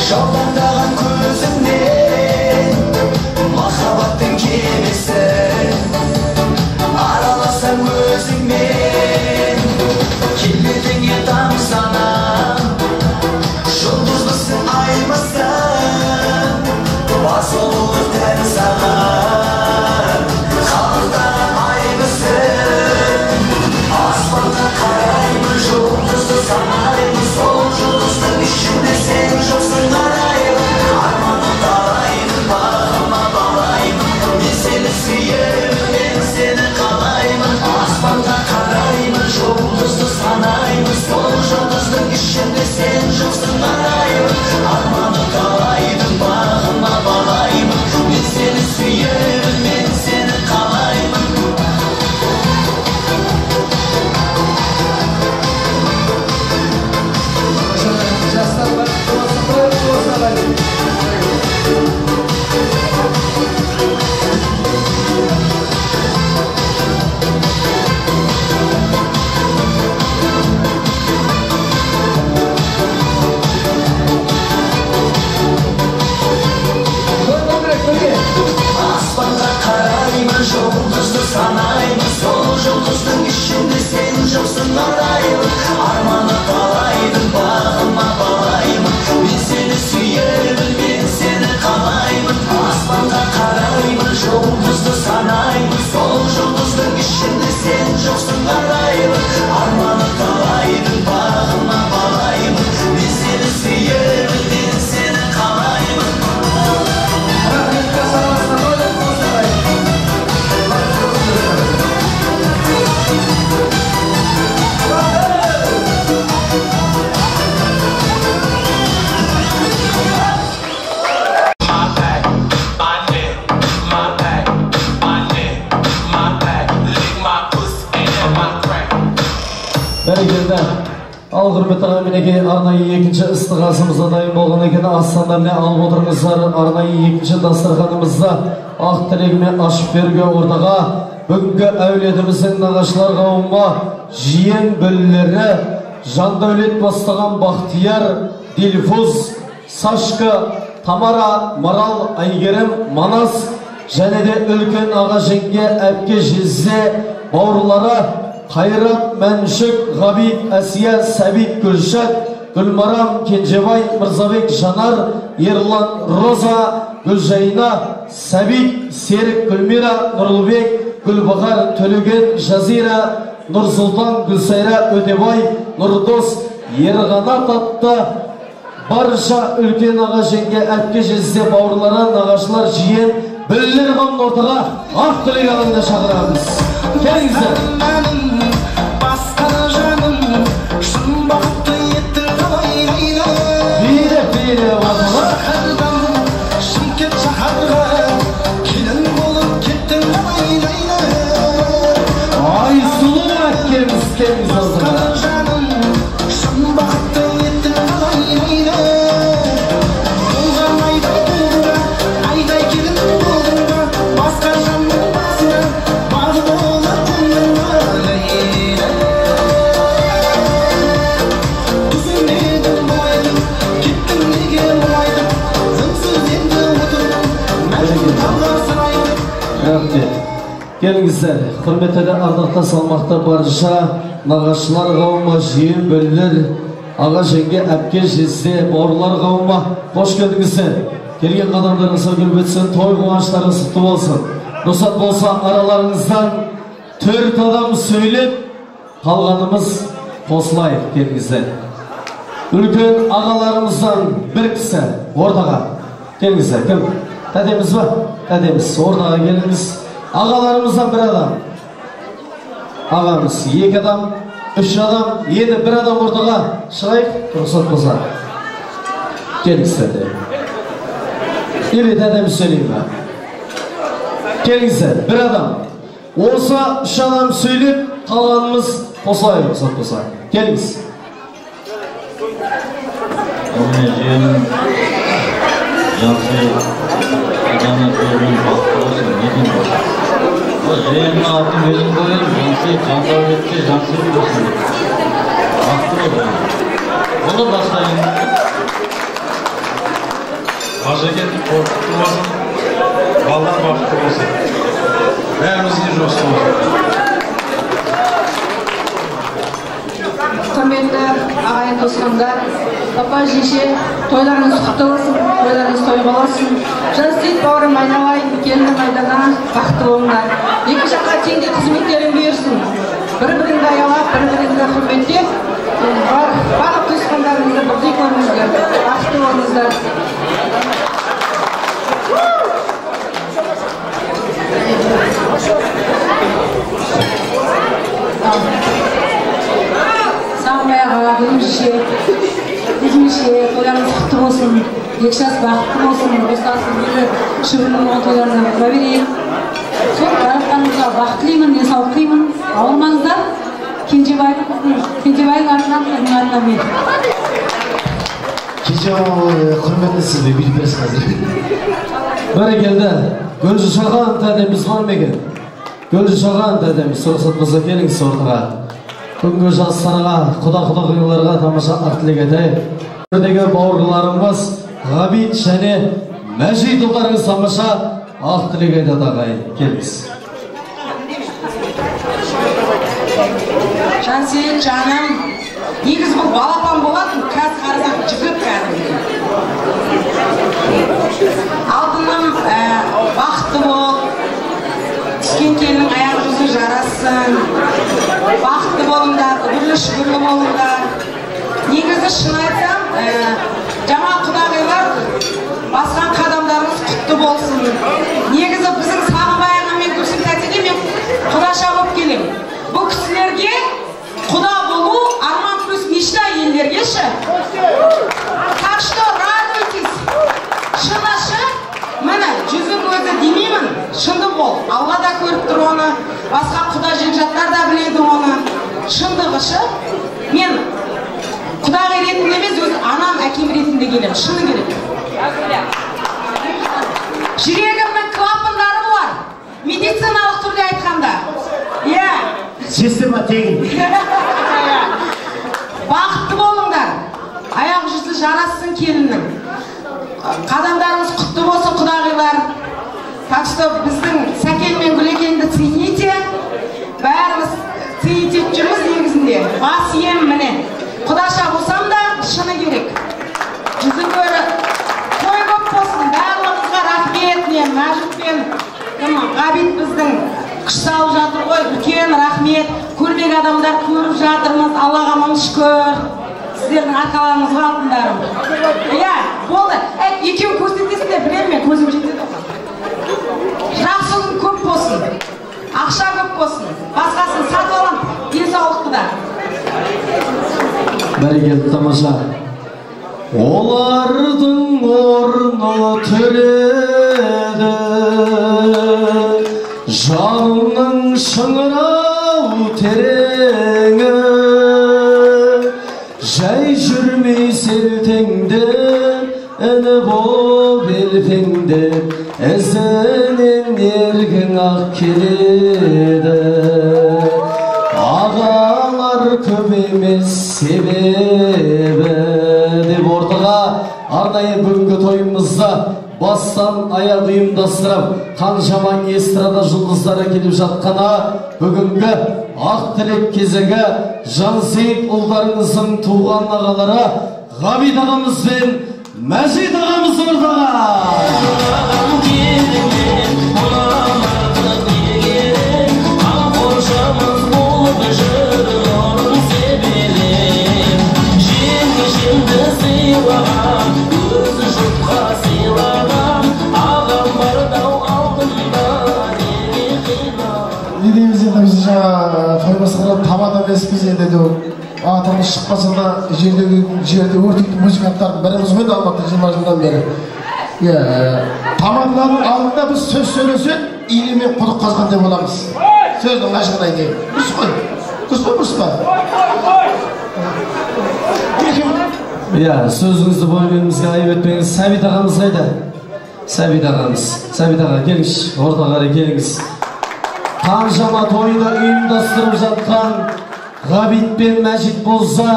Жаутаңдаған көзіңнен махаббаттың кемесі, араласам өзіңмен, келбетіңе тамсанам, жұлдызбысың, аймысың, бар сұлулық тән саған, халықтаған аймысың. Аспанға қараймын, жұлдызды санаймын, сол жұлдыздың ішінде сен жоқсың арайлым. Арманым талаймын, бағыма балаймын, мен сені сүйемін, мен сені қалаймын. Аспанға қараймын, жұлдызды санаймын, сол жұлдыздың ішінде сен жоқсың арайлым. Арманым талаймын, бағыма балаймын, мен сені сүйемін, мен сені қалаймын. Жастар бақытты болсын, той құтты болсын, ағайын. Той болу бірге. Аспанға қараймын, жұлдызды санаймын, сол жұлдыздың ішінде сен жоқсың арайлым. Арманы талаймын, бағыма балаймын, мен сені сүйемін, мен сені қалаймын. Аспанға қараймын, жұлдызды санаймын, сол жұлдыздың ішінде сен жоқсың арайлым. Арманы талаймын, бағыма балаймын, мен сені сүйемін, мен сені қалаймын. Рахмет, жас арасына той құтты болсын, ағайын. Бақытты болсын, жастар. My back, my neck, my back, my neck, my back. Lick my pussy and my crack. Бәрекелді. Ал құрметті ағайын, мінекей арнайы екінші ыстық асымыз да дайын болған екен. Ас сандаліне алып отырыңыздар. Арнайы екінші дастарханымызда ақ тілегімен ашып беруге ортаға бүгінгі әулетіміздің нағашылар қауымы, жиен бөлелері Жандәулет бастаған Бақтияр, Дильфуз, Сашка, Тамара, Марал, Әйгерім, Манас және де үлкен аға, жеңге, әпке, жезде, бауырлары Қайрат, Мәншүк, Ғабит, Әсия, Сәбит, Гүлшат, Гүлмарам, Кенжебай, Мырзабек, Жанар, Ерлан, Роза, Гүлжайна, Сәбит, Серік, Гүлмира, Нұрлыбек, Гүлбахар, Төлеген, Жазира, Нұрсұлтан, Гүлсайра, Өтебай, Нұрдос, Ерғанат атты барша үлкен аға, жеңге, әпке, жезде, бауырлары, нағашылар, жиен, бөлелер қауымын ортаға ақ тілек алаңына шақырамыз. Келіңіздер. Басқа жаным, шын бақытты еттің қалай, Лейла. Билеп, билеп ортаға. Шаһардан Шымкент шаһарға келін болып кеттің қалай, Лейла. Айсұлу әпкеміз, келіңіз ортаға. Басқа жаным, шын бақытты еттің қалай, Лейла. Болған айдай болдың ба, айдай келін болдың ба, басқа жанның басына бағы болып қондың ба, Лейла. Түсінбедім мұңайдым, кеттің неге мұңайдым, үнсіз енді отырдым, Мәжнүн талға сыр айтып. Рахмет. Келіңіздер, құрметті де ардақты салмақты барша нағашылар қауымы, жиен бөлелер, аға, жеңге, әпке, жезде, бауырлар қауымы, қош келдіңіздер. Келген қадамдарыңызға гүл бітсін, той қуаныштарыңыз құтты болсын. Рұқсат болса, араларыңыздан 4 адам сөйлеп, қалғанымыз қосылайық, келіңіздер. Үлкен ағаларымыздан бір кісі ортаға. Келіңіздер, кім? Тәтеміз ба? Тәтеміз, ортаға келіңіз. Ағаларымыздан бір адам. Ағамыз 2 адам, 3 адам, енді бір адам ортаға шығайық, рұқсат болса. Келіңіз, тәте. Или тәтеміз сөйлейін ба? Келіңіздер, бір адам. Осы 3 адам сөйлеп, қалғанымыз қосылайық, рұқсат болса. Келіңіз. Міне жиенім Жансейіт, Айдана күйеуім бақытты болсын, не деймін басқа. Ол жиенімнің атын өзім қоямын, Жансейіт, Жандәулетке Жансейіт болсын деп. Бақытты бол. Оны бастайын. Қажекен той құтты болсын, балалар бақытты болсын, бәрімізге жосты болсын. Құрметті ағайын туысқандар, папа, жеңше, тойларыңыз құтты болсын, тойларыңыз той болсын. Жансейіт бауырым айналайын, келінім Айдана, бақытты болыңдар. Екі жаққа теңдей қызметтерің бұйырсын. Бір-біріңді аялап, бір-біріңді құрметтеп, барлық туысқандарыңызды бірдей көріңіздер, бақытты болыңыздар. Сағынбай аға, Гүлімше, Гүлімше, тойларыңыз құтты болсын, екі жас бақытты болсын, осылай мені шүбінің тойларына тұра берейік. Сол барлықтарыңызға бақыт тілеймін, денсаулық тілеймін, ауырмаңыздар. Кенжебайдың атынан, қызының атынан мен. Кенжебай, құрметтісіз бе, биліп бересіз қазір. Бәрекелді. Гүлжішаған тәтеміз бар ма екен? Гүлжішаған тәтеміз, рұқсат болса келіңіз ортаға. Бүгінгі жастарға, құда-құдағиларға тамаша ақ тілек айтайық. Бірдегі бауырларымыз Ғабит және Мәжит ұлдарыңыз тамаша ақ тілек айтады ағайын. Келіңіз. Жансейіт жаным, негізі бұл балапан болатын, қазір қарасаң жігіт кәдімгідей. Алтыным, бақытты бол, түскен келіннің аяқ жүзі жарассын, бақытты болыңдар, үбірлі шүбірлі болыңдар. Негізі шын айтсам, жаңа құдағилар басқан қадамдарыңыз құтты болсын. Негізі біздің Сағынбай ағам мен Гүлсім тәтеге мен құдаша болып келемін. Бұл кісілерге құда болу арман плюс мечта елдерге ше. Так что радуйтесь. Шынашы, міне жүзі көзі демеймін, шындық ол. Алла да көріп тұр оны, басқа құда жекжаттар да біледі оны. Шындығы шы, мен құдағи ретінде емес, өз анам, әкем ретінде келемін. Шыны керек. Жүрегімнің клапандары бұлар. Медициналық түрде айтқанда. Иә. Система тегін. Бақытты болыңдар. Аяқ жүзі жарассын келіннің. Қадамдарыңыз құтты болсын, құдағилар. Так что біздің Сәкен мен Гүлекенді цените. Бәріміз ценить етіп жүрміз негізінде. Бас ием міне. Құдаша болсам да шыны керек. Жүзі көрі той көп болсын. Барлығыңызға рахмет. Мен Мәжит пен Ғабит біздің күш салып жатыр ғой. Үлкен рахмет. Көрмек адамдар көріп жатырмыз. Аллаға мың шүкір. Сіздердің арқаларыңызға алтындарым. Иә, болды. Екеуін көрсетесіңдер, білемін мен, көзім жетеді оған. Жақсылығың көп болсын. Ақша көп болсын. Басқасын сатып аламын, денсаулықты да. Бәрекелді, тамаша. Олардың орны түреді, жанымның шыңырау тереңі, жай жүрмей селтеңдеп, іні боп елпеңдеп, ізінен еркін ақ келеді. Ағалар көп емес себебі деп ортаға арнайы бүгінгі тойымызда бастан аяқ ұйымдастырып, қаншама эстрада жұлдыздары келіп жатқаны бүгінгі ақ тілек кезегі Жансейіт ұлдарыңыздың туған ағалары Ғабит ағамыз бен Мәжит ағамыз ортаға. Не дейміз енді, біз жаңа той басқарып табан емеспіз енді, атымыз шықпаса да жерде өртейтін музыканттардың біріміз ғой Алматыда 20 жылдан бері. Тамадалардың алдында біз сөз сөйлесек, инемен құдық қазған деп боламыз. Сөздің ашығын айтайын. Дұрыс қой. Дұрыс па, бұрыс па? Иә, сөзіңізді бөлгенімізге айып етпеңіз. Сәбит ағамыз қайда? Сәбит ағамыз. Сәбит аға, келіңізші, ортаға қарай келіңіз. Қаншама тойды ұйымдастырып жатқан Ғабит пен Мәжит болса,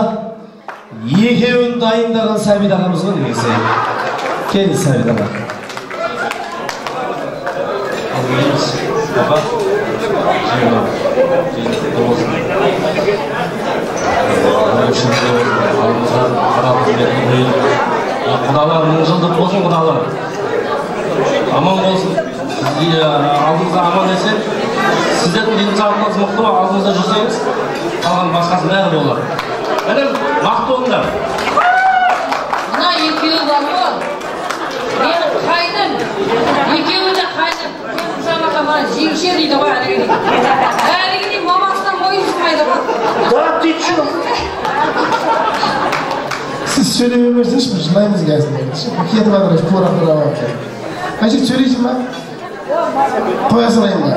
екеуін дайындаған Сәбит ағамыз ғой негізі. Келіңіз, Сәбит аға. Аға, құдалар 1000 жылдық болсын, құдалар. Аман болсын. Алдымызда аман есен. Сіздердің денсаулығыңыз мықты, алдымызда жүрсеңіз, қалған басқасы бәрі болады. Інім, бақытты болыңдар. Мына екеуі бар ғой. Менің қайным, екеуі де қайным. Көзім мына жеңше дейді ғой әліге дейін. Әліге дейін мамасынан мойын жұтмайды ғой. Да, ты чё? Сіз сөйлей берсеңізші, біз жылаймыз қазір. Кетіп жатыр, тура-тура. Әже сөйлейсің ба? Қоя салайын ба?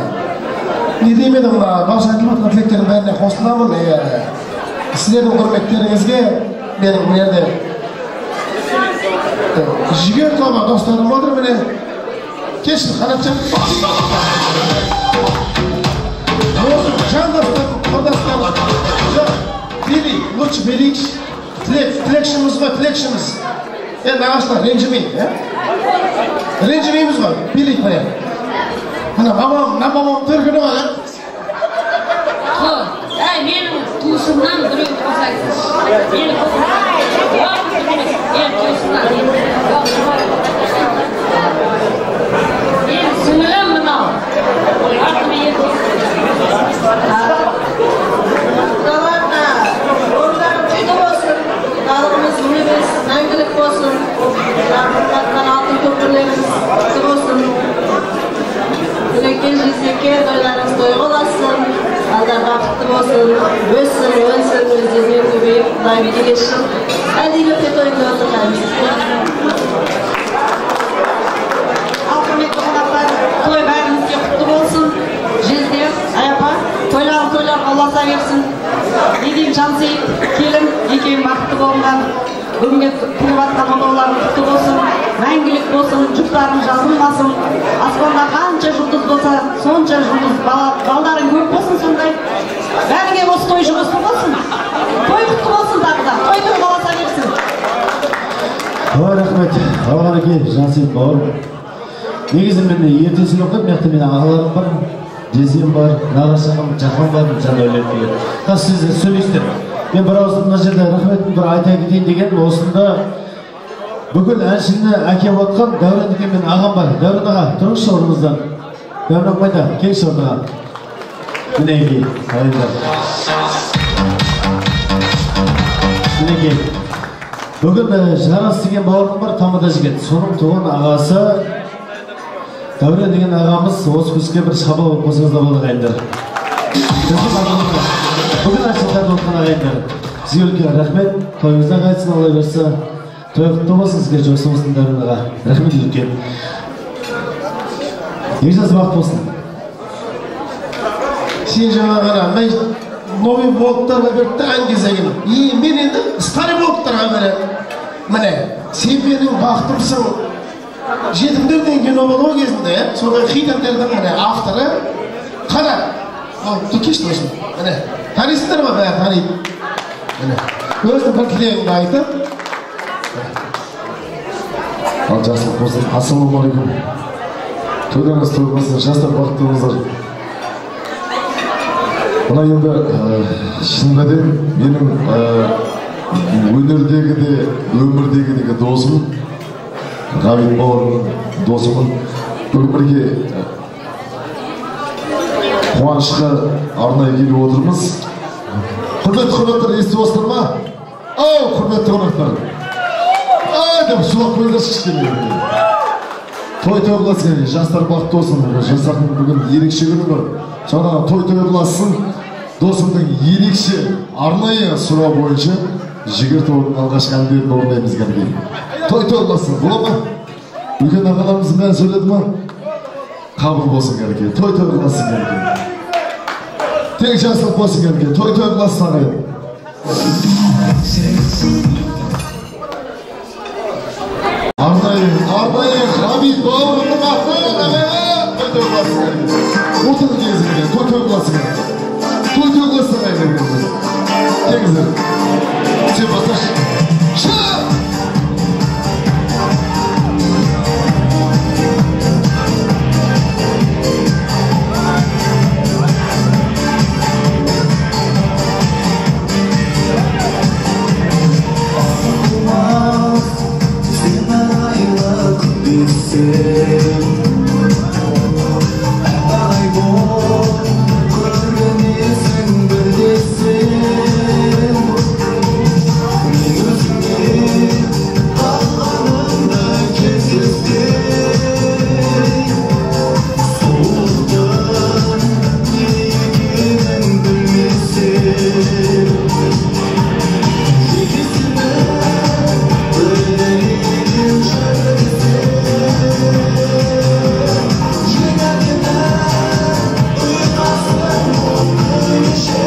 Не деймін енді, мына бауырсақ айтылып жатқан тілектердің бәріне қосыламын. Сіздердің құрметтеріңізге менің мына жерде Жігер тобы достарым отыр міне. Кешір, Қанатжан. Жан достарым, құрдастарым. Жоқ, билейік, лучше билейікші. Тілекшіміз ғой, тілекшіміз. Енді ағаштар ренжімейік, ә? Ренжімейміз ғой, билейік міне. Мына мамам, мына мамам төркіні ғой, ә? Әй, менің туысымнан біреу қоса айтсыншы. Менің туысымнан. Менің сіңілім мынау. Артыма ерте. Құдаларына орындары құтты болсын, құдалығымыз өлмес, мәңгілік болсын. Жарқырап алтын көпірлеріміз құтты болсын. Тілекке жезеке тойларыңыз тойға ұлассын, алдар бақытты болсын, өссін, өнсін, өздерінен көбейіп, Құдай берекесі жыл. Әлі өте тойында отырғанбыз. Ал құрметті қонақтар, той бәрімізге құтты болсын. Жезде, аяпа, тойларың тойларға ұласа берсін. Не деймін, Жансейіт, келін, екеуің бақытты болыңдар. Бүгінгі туып жатқан отауларың құтты болсын, мәңгілік болсын, жұптарың жазылмасын. Аспанда қанша жұлдыз болса, сонша жұлдыз, балдарың көп болсын сондай. Бәріңе осы той жұғысты болсын. Той құтты болсын тағы да, той тойға ұласа берсін. Ой, рахмет. Алғареке, Жансейіт бауырым. Негізі мен ерте сөйлеп қойдым, мына жақта менің ағаларым бар, жездем бар, нағашы ағам, жақын бар, Жандәулет деген. Қазір сіздер сөйлейсіздер. Мен бір ауыз мына жерде рахмет бір айта кетейін деген, осында бүкіл әншіні әкеп отқан Дәурен деген менің ағам бар. Дәурен аға, тұрыңызшы орныңыздан. Дәурен апайда, келші орныңа. Мінекей, ағайындар. Мінекей. Бүгін Жарас деген бауырым бар, тамада жігіт. Соның туған ағасы Дәурен деген ағамыз осы күзге бір шаба болып қосыңыз да болды ағайындар. Бүгін әнші тартып отқан ағайындар. Сізге үлкен рахмет. Тойыңыздан қайтсын, Алла берсе. Той құтты болсын, сізге жақсы болсын Дәурен аға. Рахмет үлкен. Екі жас бақыт болсын. Сен жаңа ғана мен новый волктарға берді ән кезегін. И мен енді старый волктарға беремін. Міне, сен менің бақытымсың. Жетімдер деген кино болды ғой кезінде, сондай хит әндердің міне авторы Қанат. Ол кеш досым. Міне, танисыңдар ма? Бәрі таниды. Міне, өзінің бір тілегімді айтып. Ал жақсылық болсын. Ассалаумағалейкум. Тойларыңыз той болсын, жастар бақытты болыңыздар. Мына енді шынында да менің өнердегі де, өмірдегі де досым, Ғабит бауырымның досымын. Бүгін бірге қуанышқа арнайы келіп отырмыз. Құрметті қонақтар, естіп отырсыздар ма? Ау, құрметті қонақтар. Ай, деп шулап қойыңдаршы кішкене. Той той қыласың, жастар бақытты болсын. Жастардың бүгін ерекше күні бар. Жаңағы той той қыласың, досымның ерекше арнайы сұрау бойынша Жігер тобының алғашқы әндерін орындаймыз кәдімгі. Той той қыласың, бола ма? Үлкен ағаларымыздың бәрі сөйледі ма? Қабыл болсын кәдімгі. Той той қыласың кәдімгі. Тек жақсылық болсын кәдімгі. Той той қыласың ағайын. Арнайы, арнайы Ғабит бауырымның атынан ағайын. Той той қыласың кәдімгі. Отырың келіңіздер, той той қыласың кәдімгі. Той той қыласың ағайын. Келіңіздер. Сен басташы. Шығ! Сезбесем Аппақ боп көрінесің бірлесем Мен өзіңе қалғанымда кездеспей Сұлулықтың не екенін білмесем Неге сені өлдірген жыр десем Ең әдемі ұйқасың ол күнеше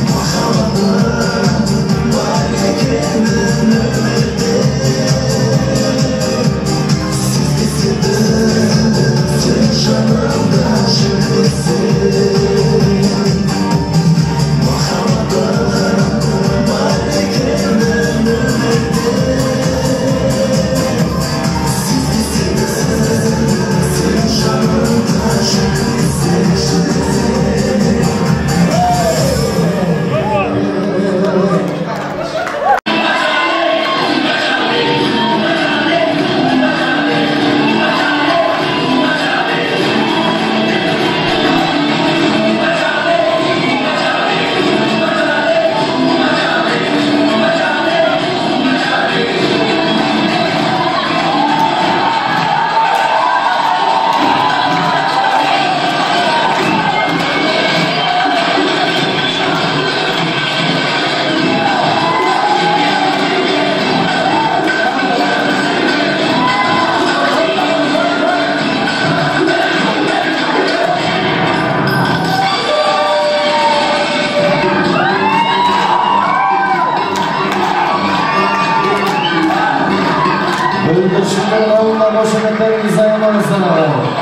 Махаббатым бар екенін өмірде Сезбес едім сен жанымда жүрсең Махаббатым бар екенін өмірде Сезбес едім сен жанымда жүрсең. Бүлдіршіндер ауылына қошеметтеріңізді аямаңыздар ағайын.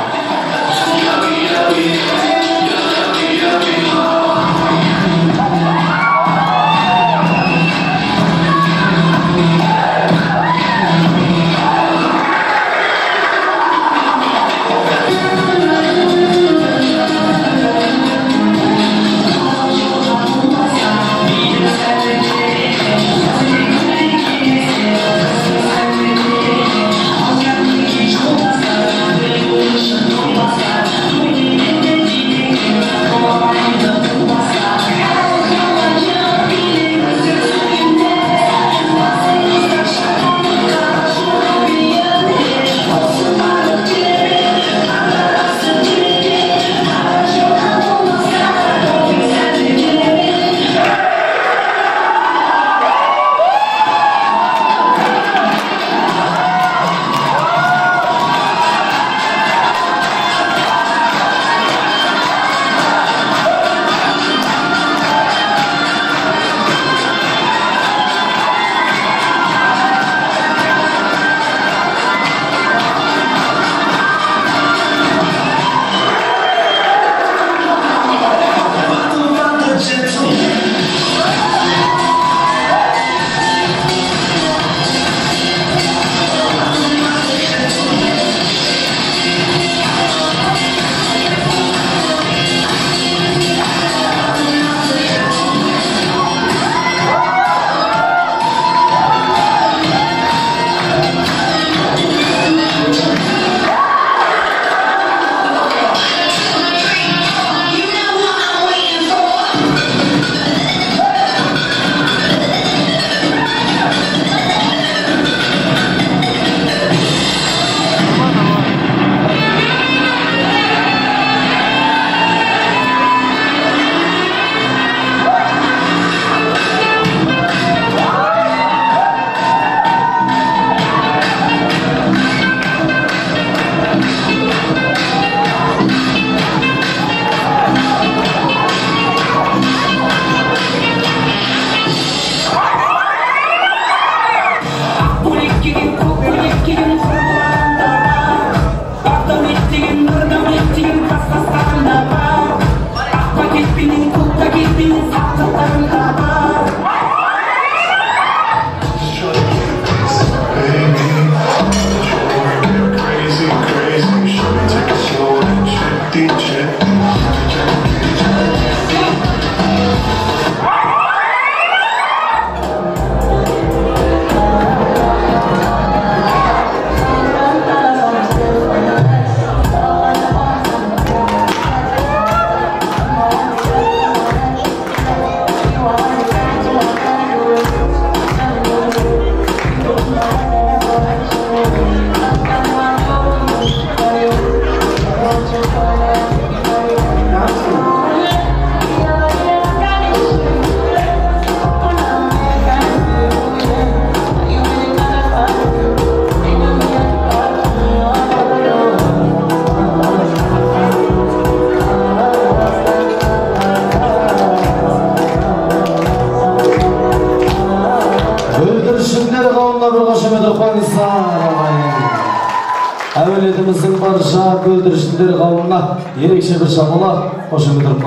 тойымыздың барша бүлдіршіндер қауымына ерекше бір шапалақ қошемет ұрып.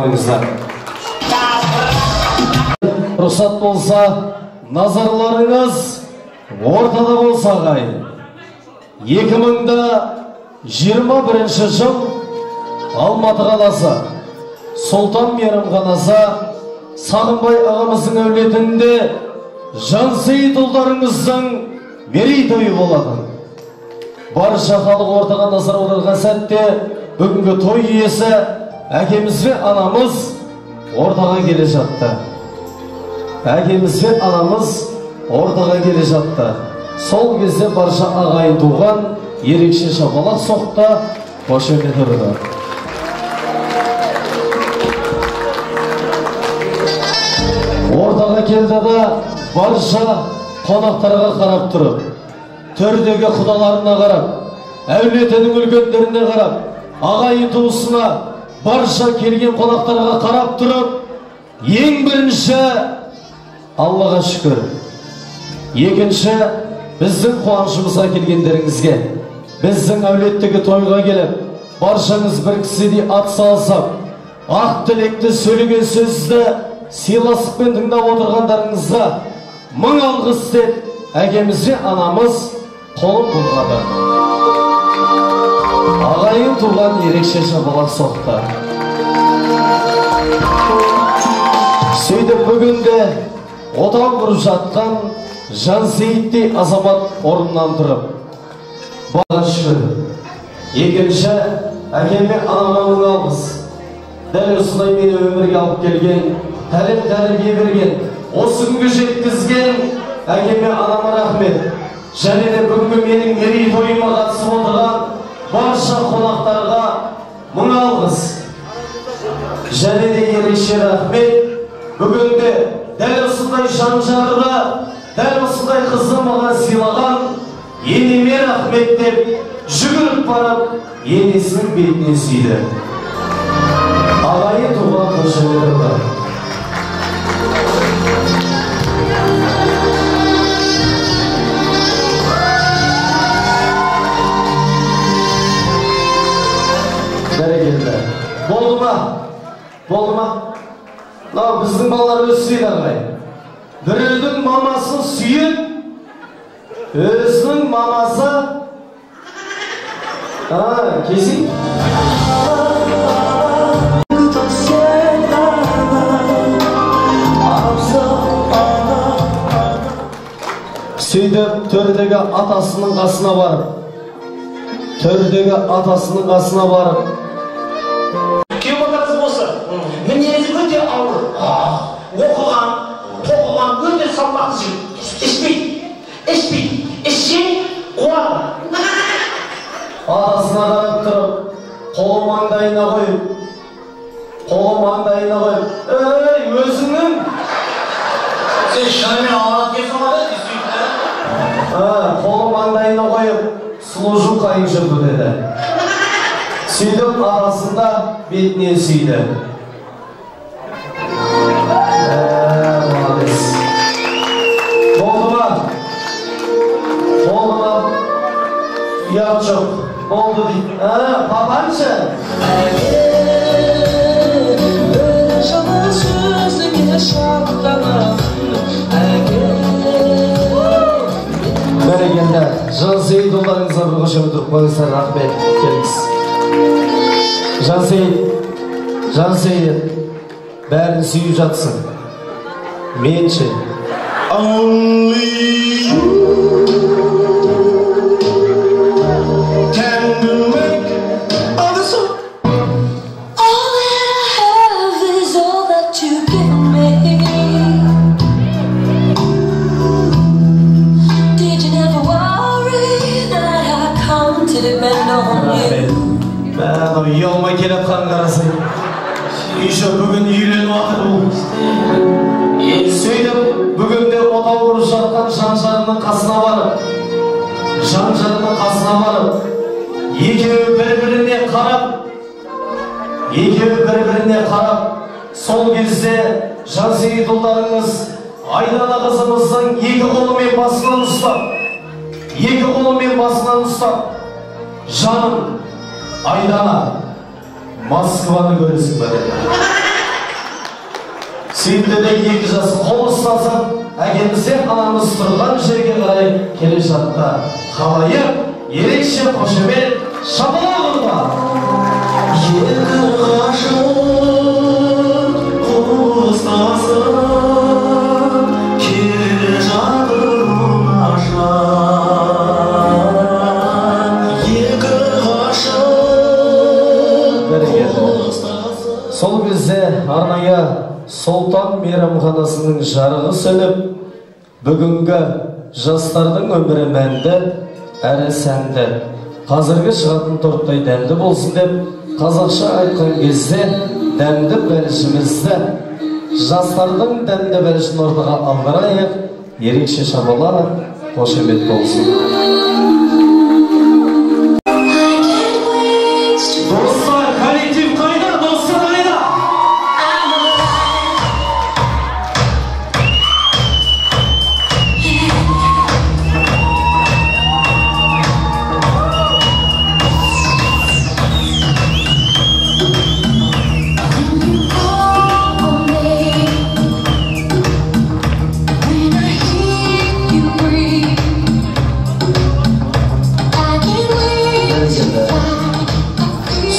Рұқсат болса, назарларыңыз ортада болса ағайын. 2021 жыл Алматы қаласы Сұлтан мейрамханасы Сағынбай ағамыздың әулетінде Жансейіт ұлдарыңыздың мерейтойы болады. Барша халық ортаға назар аударған сәтте бүгінгі той иесі әкеміз бен анамыз ортаға келе жатты. Әкеміз бен анамыз ортаға келе жатты. Сол кезде барша ағайын туған ерекше шапалақ соқты, қошемет ұрды. Ортаға келді да барша қонақтарға қарап тұрып, төрдегі құдаларына қарап, әулетінің үлкендеріне қарап, ағайын туысына, барша келген қонақтарға қарап тұрып, ең бірінші Аллаға шүкір. Екінші, біздің қуанышымызға келгендеріңізге, біздің әулеттегі тойға келіп, баршаңыз бір кісідей ат салысып, ақ тілекті сөйлеген сөзді сыйластықпен тыңдап отырғандарыңызға мың алғыс деп әкеміз бен анамыз қолын бұлғады. Ағайын туған ерекше шапалақ соқты. Сөйтіп бүгінде отау құрып жатқан Жансейіттей азамат орнынан тұрып, баға шүкір. Екінші, әкем мен анама мың алғыс. Дәл осындай мені өмірге алып келген, тәлім тәрбие берген, осы күнге жеткізген әкеме анама рахмет. Және де бүгінгі менің мерейтойыма қатысып отырған барша қонақтарға мың алғыс. Және де ерекше рахмет. Бүгінде дәл осындай жан-жарлы, дәл осындай қызды маған сыйлаған енеме рахмет деп жүгіріп барып енесінің бетінен сүйді. Ағайын туған қошемет ұрды. Бәрекелді. Болды ма? Болды ма? Мынау біздің балалар өз сүйеді ағайын. Біреудің мамасын сүйіп, өзінің мамасы кесей. Сөйтіп төрдегі атасының қасына барып, төрдегі атасының қасына барып, күйеу балаңыз болса, мінезі өте ауыр, оқыған, тоқыған, өте салмақты жігіт. Ішпейді, ішпейді, ішсе қуады. Атасына қарап тұрып, қолы маңдайына қойып, қолы маңдайына қойып, ей, өзіңнің сен шынымен ауырады екенсің ғой да, действительно. Қолы маңдайына қойып, служу қайын жұрты деді. Сөйтіп атасында бетінен сүйді. Молодец. Болды ма? Болды ма? Ұят жоқ. Болды дейді. Папамшы? Бір жылы сөзіңе шаттанамын, әке. Бәрекелді. Жансейіт ұлдарыңызға бір қошемет ұрып қойыңыздар. Рахмет. Келіңіз. Жансейіт, Жансейіт, бәрін сүйіп жатсың. Мен ше? Only you can make all this. All that I have is all that you give me. Did you never worry that I come to depend on you? Мә, ұялмай келе жатқанын қарасай. Еще бүгін үйленіп жатыр бұл. Сөйтіп бүгінде отау құрып жатқан жан-жарының қасына барып, жан-жарының қасына барып, екеуі бір-біріне қарап, екеуі бір-біріне қарап, сол кезде Жансейіт ұлдарыңыз Айдана қызымыздың екі қолымен басынан ұстап, екі қолымен басынан ұстап, Жаным Айдана, Москваны көресің бе деді. Сөйтті де екі жас қол ұстасып, әкеміз бен анамыз тұрған жерге қарай келе жатты. Халайық ерекше қошемет шапалақ ұрды. Екі ғашық қол ұстасып келе жатыр оңаша. Екі ғашық қол ұстасып. Сол кезде арнайы Сұлтан мейрамханасының жарығы сөніп, бүгінгі жастардың өмірі мәнді әрі сәнді, қазіргі шығатын торттай дәмді болсын деп қазақша айтқан кезде дәмді бәлішімізді, жастардың дәмді бәлішін ортаға алдырайық, ерекше шапалақ қошемет болсын. Достар, коллектив қайда? Достар қайда?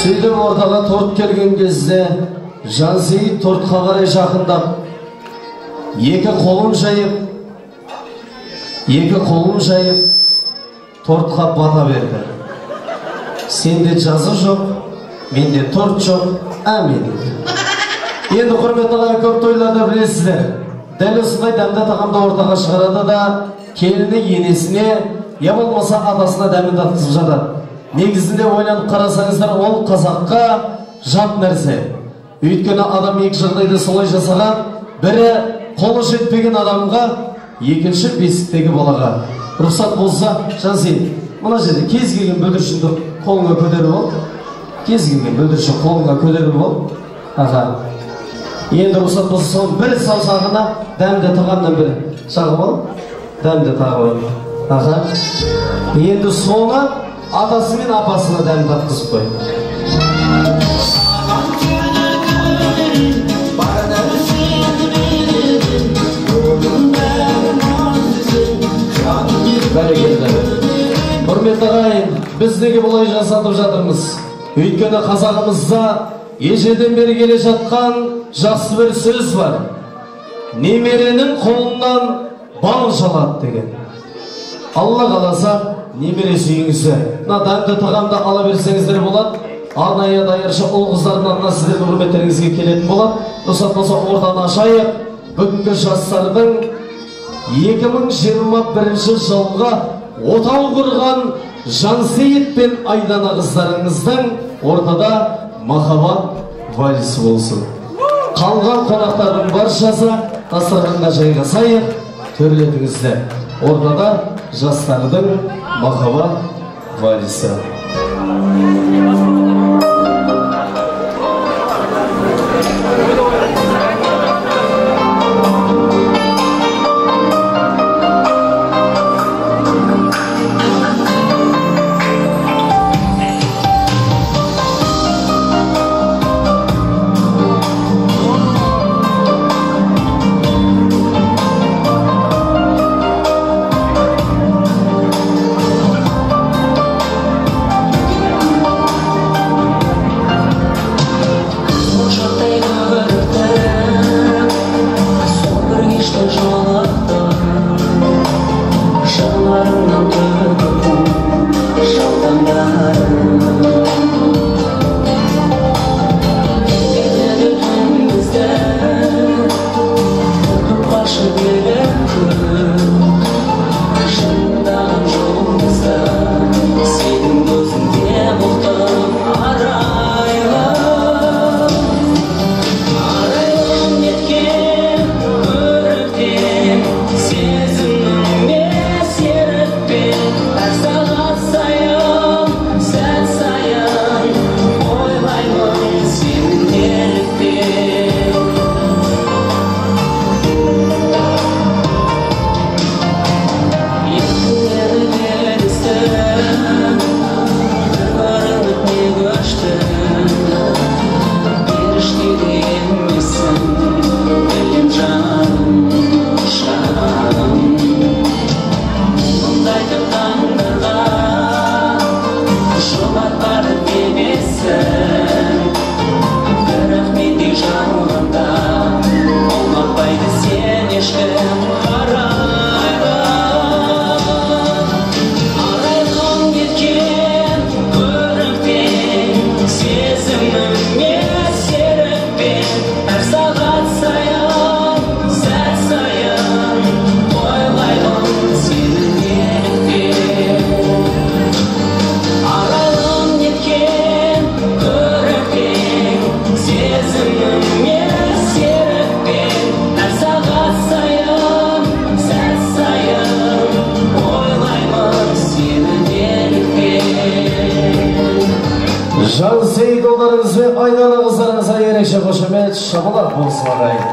Сөйтіп ортаға торт келген кезде Жансейіт тортқа қарай жақындап, екі қолын жайып, тортқа бата берді. Сенде жазы жоқ, менде торт жоқ, әмин. Енді құрметті ағайын, көп тойларда білесіздер, дәл осындай дәмді тағамды ортаға шығарады да келіні енесіне, я болмаса атасына дәмін татқызып жатады. Негізінде ойланып қарасаңыздар, ол қазаққа жат нәрсе. Өйткені адам екі жағдайда солай жасаған, бірі қолы жетпеген адамға, екінші бесіктегі балаға. Рұқсат болса, Жансейіт, мына жерде кез келген бүлдіршінді қолыңа көтеріп ал. Кез келген бүлдіршін қолыңа көтеріп ал. Аға. Енді рұқсат болса, соның бір саусағына дәмді тағамнан бір жағып ал. Дәмді тағып ал. Аға. Енді соны атасы мен апасына дәм татқызып қой. Бәрекелді. Құрметті ағайын, біз неге бұлай жасатып жатырмыз? Өйткені қазағымызда ежелден бері келе жатқан жақсы бір сөз бар. Немеренің қолынан бал жалады деген. Алла қаласа, немере сүйіңізді. Мына дәмді тағамды ала берсеңіздер болады. Арнайы даяршы ұл қыздардың атынан сіздердің құрметтеріңізге келетін болады. Рұқсат болса, ортаны ашайық. Бүгінгі жастардың 2021 жылға отау құрған Жансейіт пен Айдана қыздарыңыздың ортада махаббат вальсі болсын. Қалған қонақтардың баршасы дастарханға жайғасайық, төрлетіңіздер. Ортада жастардың махаббат вальсі. Жансейіт ұлдарыңыз бен Айдана қыздарыңызға ерекше қошемет, шапалақ болсын ағайын.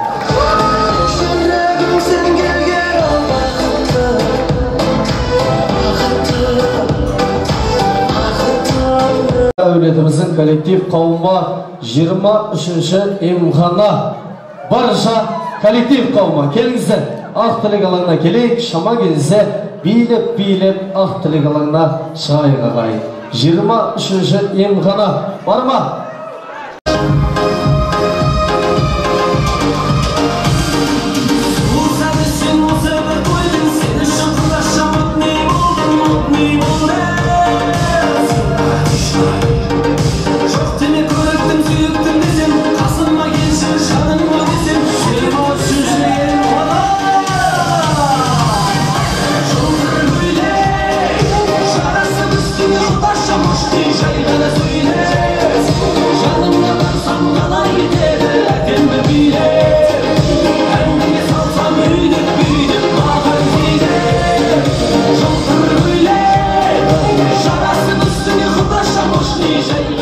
Жүрегім сен келген бақытты, бақытты, бақытты. Әулетіміздің коллектив қауымы 23-ші емхана. Барша коллектив қауымы келіңіздер, ақ тілек алаңына келейік, шама келсе билеп-билеп ақ тілек алаңына шығайық ағайын. 23-ші емхана бар ма?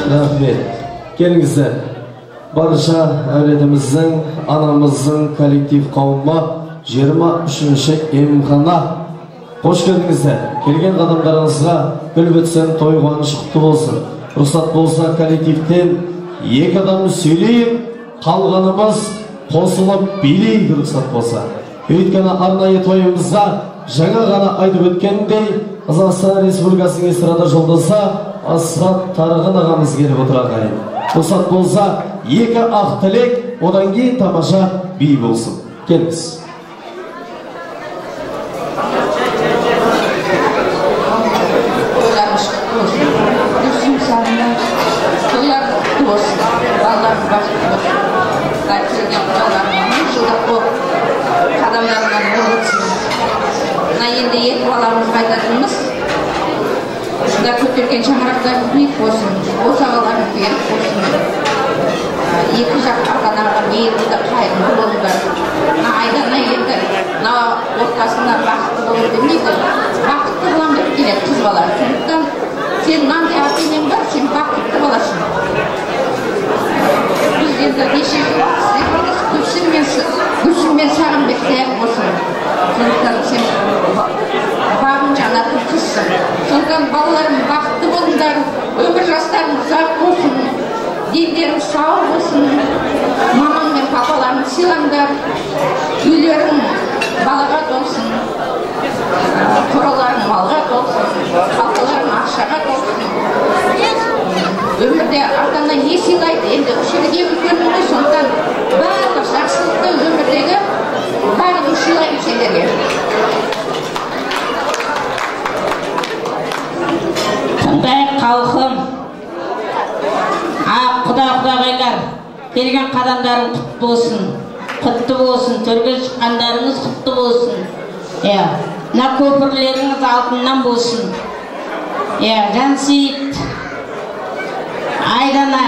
Рахмет. Келіңіздер. Барша әулетіміздің, анамыздың коллектив қауымы 23-ші емхана. Қош келдіңіздер. Келген қадамдарыңызға гүл бітсін, той қуаныш құтты болсын. Рұқсат болса коллективтен екі адам сөйлейік, қалғанымыз қосылып билейік рұқсат болса. Өйткені арнайы тойымызда жаңа ғана айтып өткендей Қазақстан Республикасының эстрада жұлдызы Асхат Тарғын ағамыз келіп отыр ағайын. Рұқсат болса екі ақ тілек, одан кейін тамаша би болсын. Келіңіз. Тойларыңыз құтты болсын. Гүлсім сағынбай, тойларың құтты болсын. Балаларың бақытты болсын. Мына келген құдаларыңа мың жылдық болып, қадамдарынан нұр өтсін. Мына енді екі баламызға айтатынымыз, мына көтерген шаңырақтарың биік болсын, босағаларың берік болсын. Екі жақ ата-анаға мейірімді, қайырымды болыңдар. Мына Айдана енді мына отбасына бақытты болу демейді, бақытты боламын деп келеді қыз бала. Сондықтан сен мынандай ата-енең бар, сен бақытты боласың. Біз енді неше жыл істедік, Гүлсім мен Сағынбекте болсын. Сондықтан сен бағың жанатын қызсың. Сондықтан балаларым бақытты болыңдар, өмір жастарың ұзақ болсын, дендерің сау болсын, мамаң мен папаларың сыйлаңдар, үйлерің балаға толсын, қораларың малға толсын, қалталарың ақшаға толсын. Өмірде ата-ана не сыйлайды, енді осы жерге үлкенмін ғой, сондықтан барлық жақсылықты өмірдегі барлығын сыйлаймын сендерге. Сондай-ақ халқым, құда-құдағайлар, келген қадамдарың құтты болсын, құтты болсын, төрге шыққандарыңыз құтты болсын. Иә, мына көпірлеріңіз алтыннан болсын. Иә, Жансейіт, Айдана,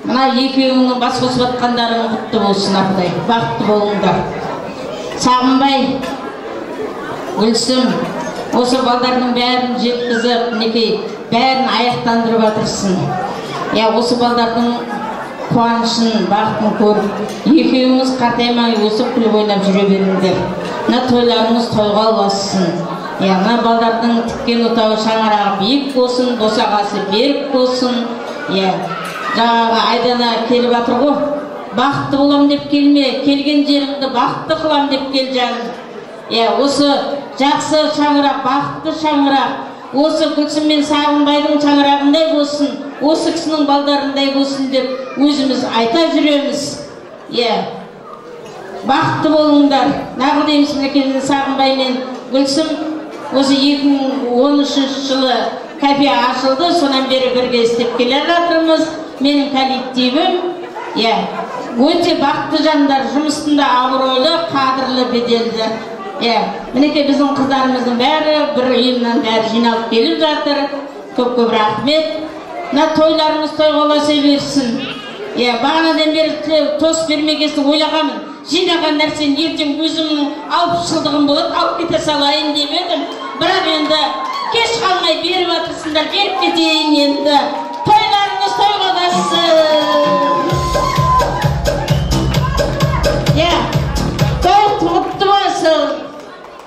мына екеуіңнің бас қосып жатқандарың құтты болсын, апатай, бақытты болыңдар. Сағынбай, Гүлсім, осы балдардың бәрін жеткізіп, мінекей, бәрін аяқтандырып жатырсың. Иә, осы балдардың қуанышын, бақытын көріп, екеуіңіз қартаймай өсіп күліп ойнап жүре беріңдер. Мына тойларыңыз тойға ұлассын. Иә, мына балдардың тіккен отауы шаңырағы биік болсын, босағасы берік болсын. Иә, жаңағы Айдана келіп жатыр ғой. Бақытты болам деп келме, келген жеріңді бақытты қылам деп кел жаным. Иә, осы жақсы шаңырақ, бақытты шаңырақ, осы Гүлсім мен Сағынбайдың шаңырағындай болсын, осы кісінің балдарындай болсын деп өзіміз айта жүреміз. Иә, бақытты болыңдар. Нағыл дейміз мінекей Сағынбай мен Гүлсім осы 2013 жылы кафе ашылды, содан бері бірге істеп келе жатырмыз. Менің коллективім, иә, өте бақытты жандар, жұмысында абыройлы, қадірлі, беделді. Иә, мінекей біздің қыздарымыздың бәрі бір ұйымнан бәрі жиналып келіп жатыр. Көп-көп рахмет. Мына тойларыңыз тойға ұласа берсін. Иә, бағанадан бері тост бермегесін ойлағанмын. Жинаған нәрсені ертең өзімнің 60 жылдығым болады, алып кете салайын деп едім. Бірақ енді кеш қалмай беріп жатырсыңдар, беріп кетейін енді. Тойларыңыз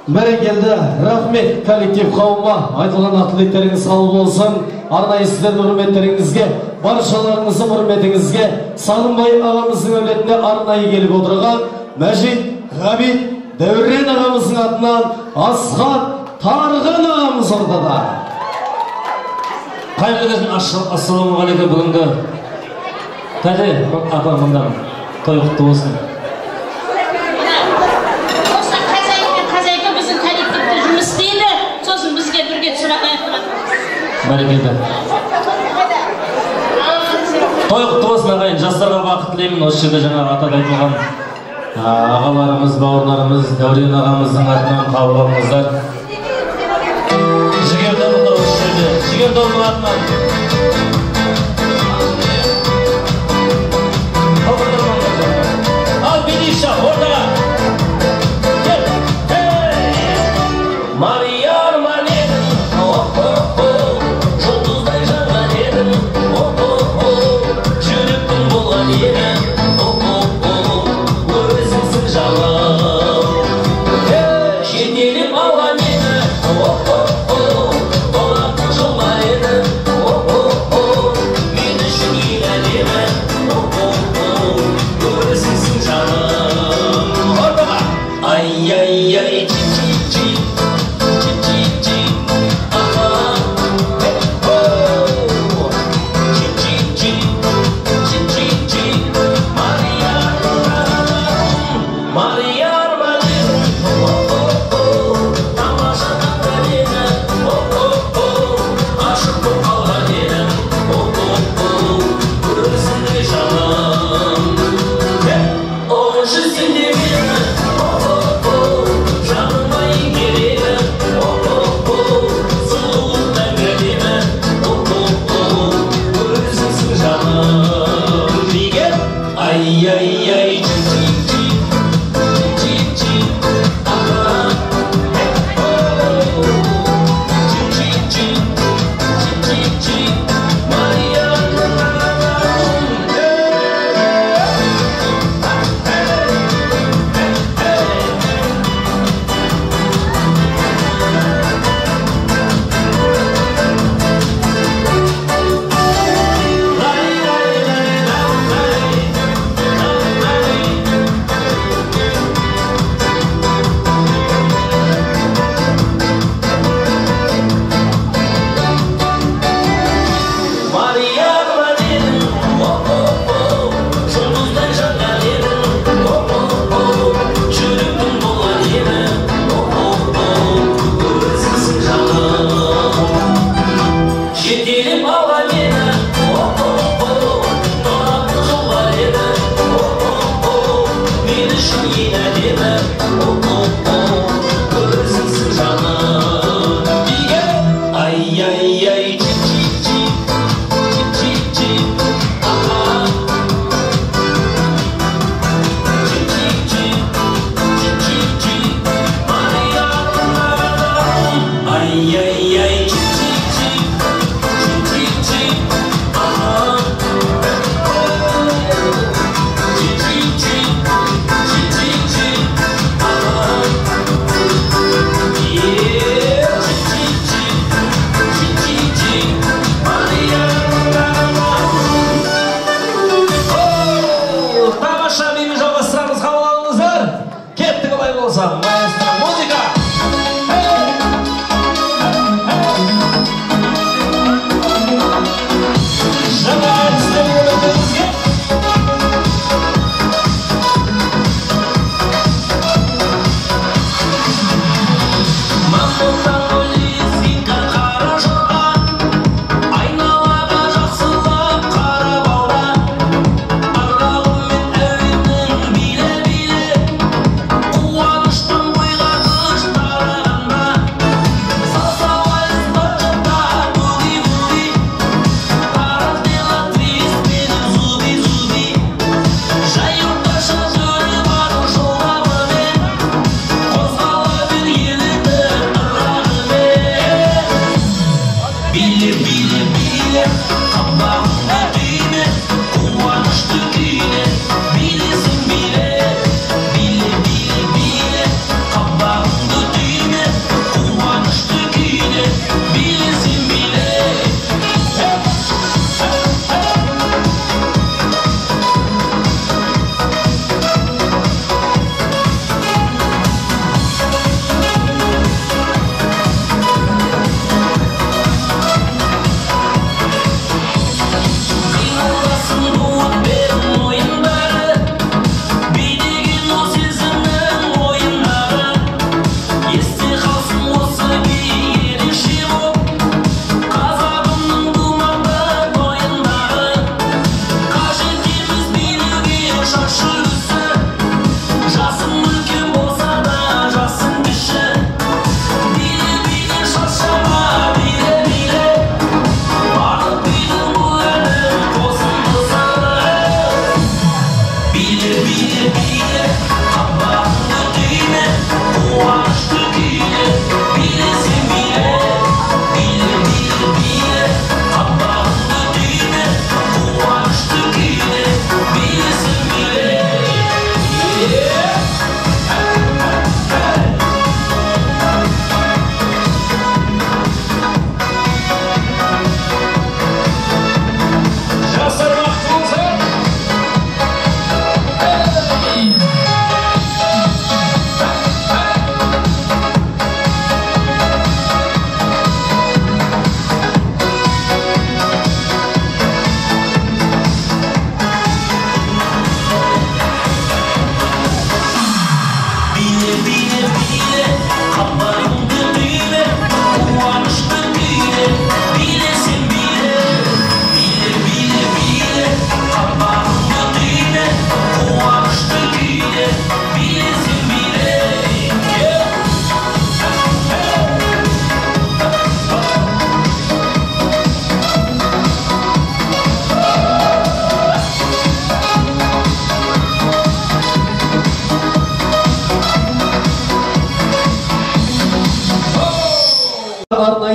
Бәрекелді, рахмет коллектив қауымы, айтылған ақ тілектеріңіз қабыл болсын. Арнайы сіздердің құрметтеріңізге, баршаларыңыздың құрметіңізге Сағынбай ағамыздың әулетіне арнайы келіп отырған Мәжит, Ғабит, Дәурен ағамыздың атынан Асхат Тарғын ағамыз ортада. Қайырлы күн, ассалаумағалейкум. Бүгінгі тәте апа мындан той құтты болсын. Осы хозяйка біздің коллективте жұмыс істейді, сосын бізге бірге түсіріп аяқтап. Бәрекелді. Той құтты болсын, ағайын, жастарға бақыт тілеймін. Осы жерде жаңа атап айтылған ағаларымыз, бауырларымыз, Дәурен ағамыздың атынан қабыл алыңыздар. Жігер тобы осы жерде, Жігер тобының атынан. Ал билейші, ортаға. Кел. Мария арман едің, о-о-о, жұлдыздай жанған едің, о-о-о, жүректің болған едің, о-о-о, өзіңсің жалын. Жетелеп алған еді, о-о-о, толатын жылмар еді, о-о-о.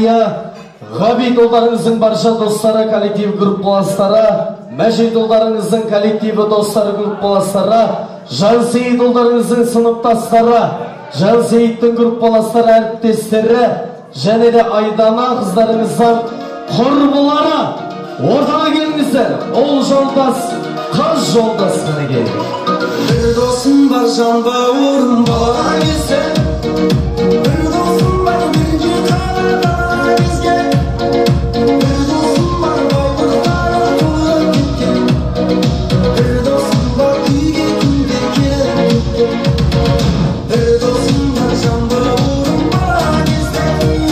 құдағайы, Ғабит ұлдарыңыздың барша достары, коллектив группаластары, Мәжит ұлдарыңыздың коллективі достары, группаластары, Жансейіт ұлдарыңыздың сыныптастары, Жансейіттің группаластары, әріптестері, және де Айдана қыздарыңыздың құрбылары. Ортаға келіңіздер, ұл жолдас, қыз жолдас мінекей. Бір досым бар, жан бауырым, бала кезде. Бір досым бар, бірге қала кезге. Бір досым бар, байлықтары толып кеткен. Бір досым бар, үйге күнде келіп кеткен. Бір досым бар, жан бауырым, бала кезде. Бір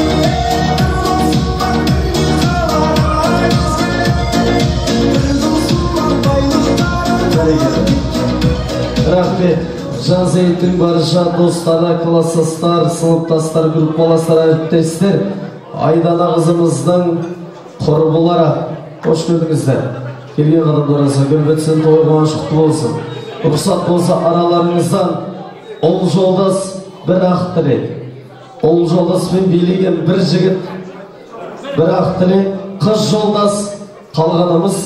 досым бар, бірге қала кезге. Бір досым бар, байлықтары толып кеткен. Рахмет. Жансейіттің барша достары, класстастар, сыныптастар, группаластар, әріптестер, Айдана қызымыздың құрбылары, қош келдіңіздер. Келген қадамдарыңызға гүл бітсін, той қуаныш құтты болсын. Рұқсат болса араларыңыздан ұл жолдас бір ақ тілек. Ұл жолдаспен билеген бір жігіт бір ақ тілек, қыз жолдас қалғанымыз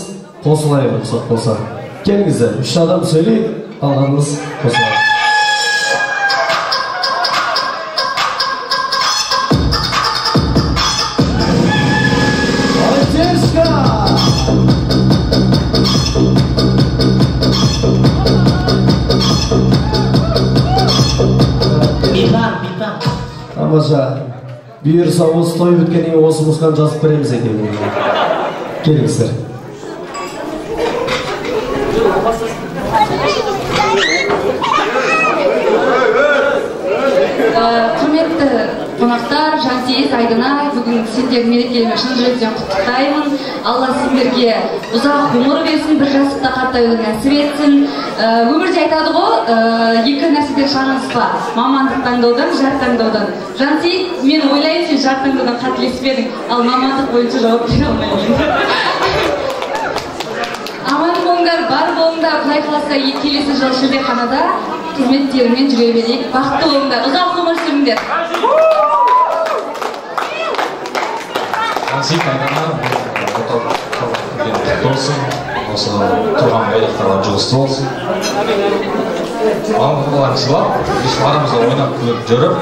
қосылайық, рұқсат болса. Келіңіздер, үш адам сөйлейік, қалғанымыз қосылайық. Тамаша. Бұйырса осы той біткеннен кейін осы музыканы жазып береміз екен. Келіңіздер. Құрметті қонақтар, Жансейіт, Айдана, бүгін сендердің мерекелеріңмен шын жүректен құттықтаймын. Алла сендерге ұзақ ғұмыр берсін, бір жастықта қартаюды нәсіп етсін. Өмірде айтады ғой, екі нәрседен шағыныспа: мамандық таңдаудан, жар таңдаудан. Жансейіт, мен ойлаймын, сен жар таңдаудан қателеспедің, ал мамандық бойынша жауап бере алмаймын. Аман болыңдар, бар болыңдар, Құдай қаласа келесі жылы шілдеханада қызметтерімен жүре берейік. Бақытты болыңдар, ұзақ ғұмыр сүріңдер. Жансейіт, Айдана, отау құтты болсын, осы тұрған байлықтарға жұғысты болсын. Мамаларың сыйлап, арамызда ойнап күліп жүріп,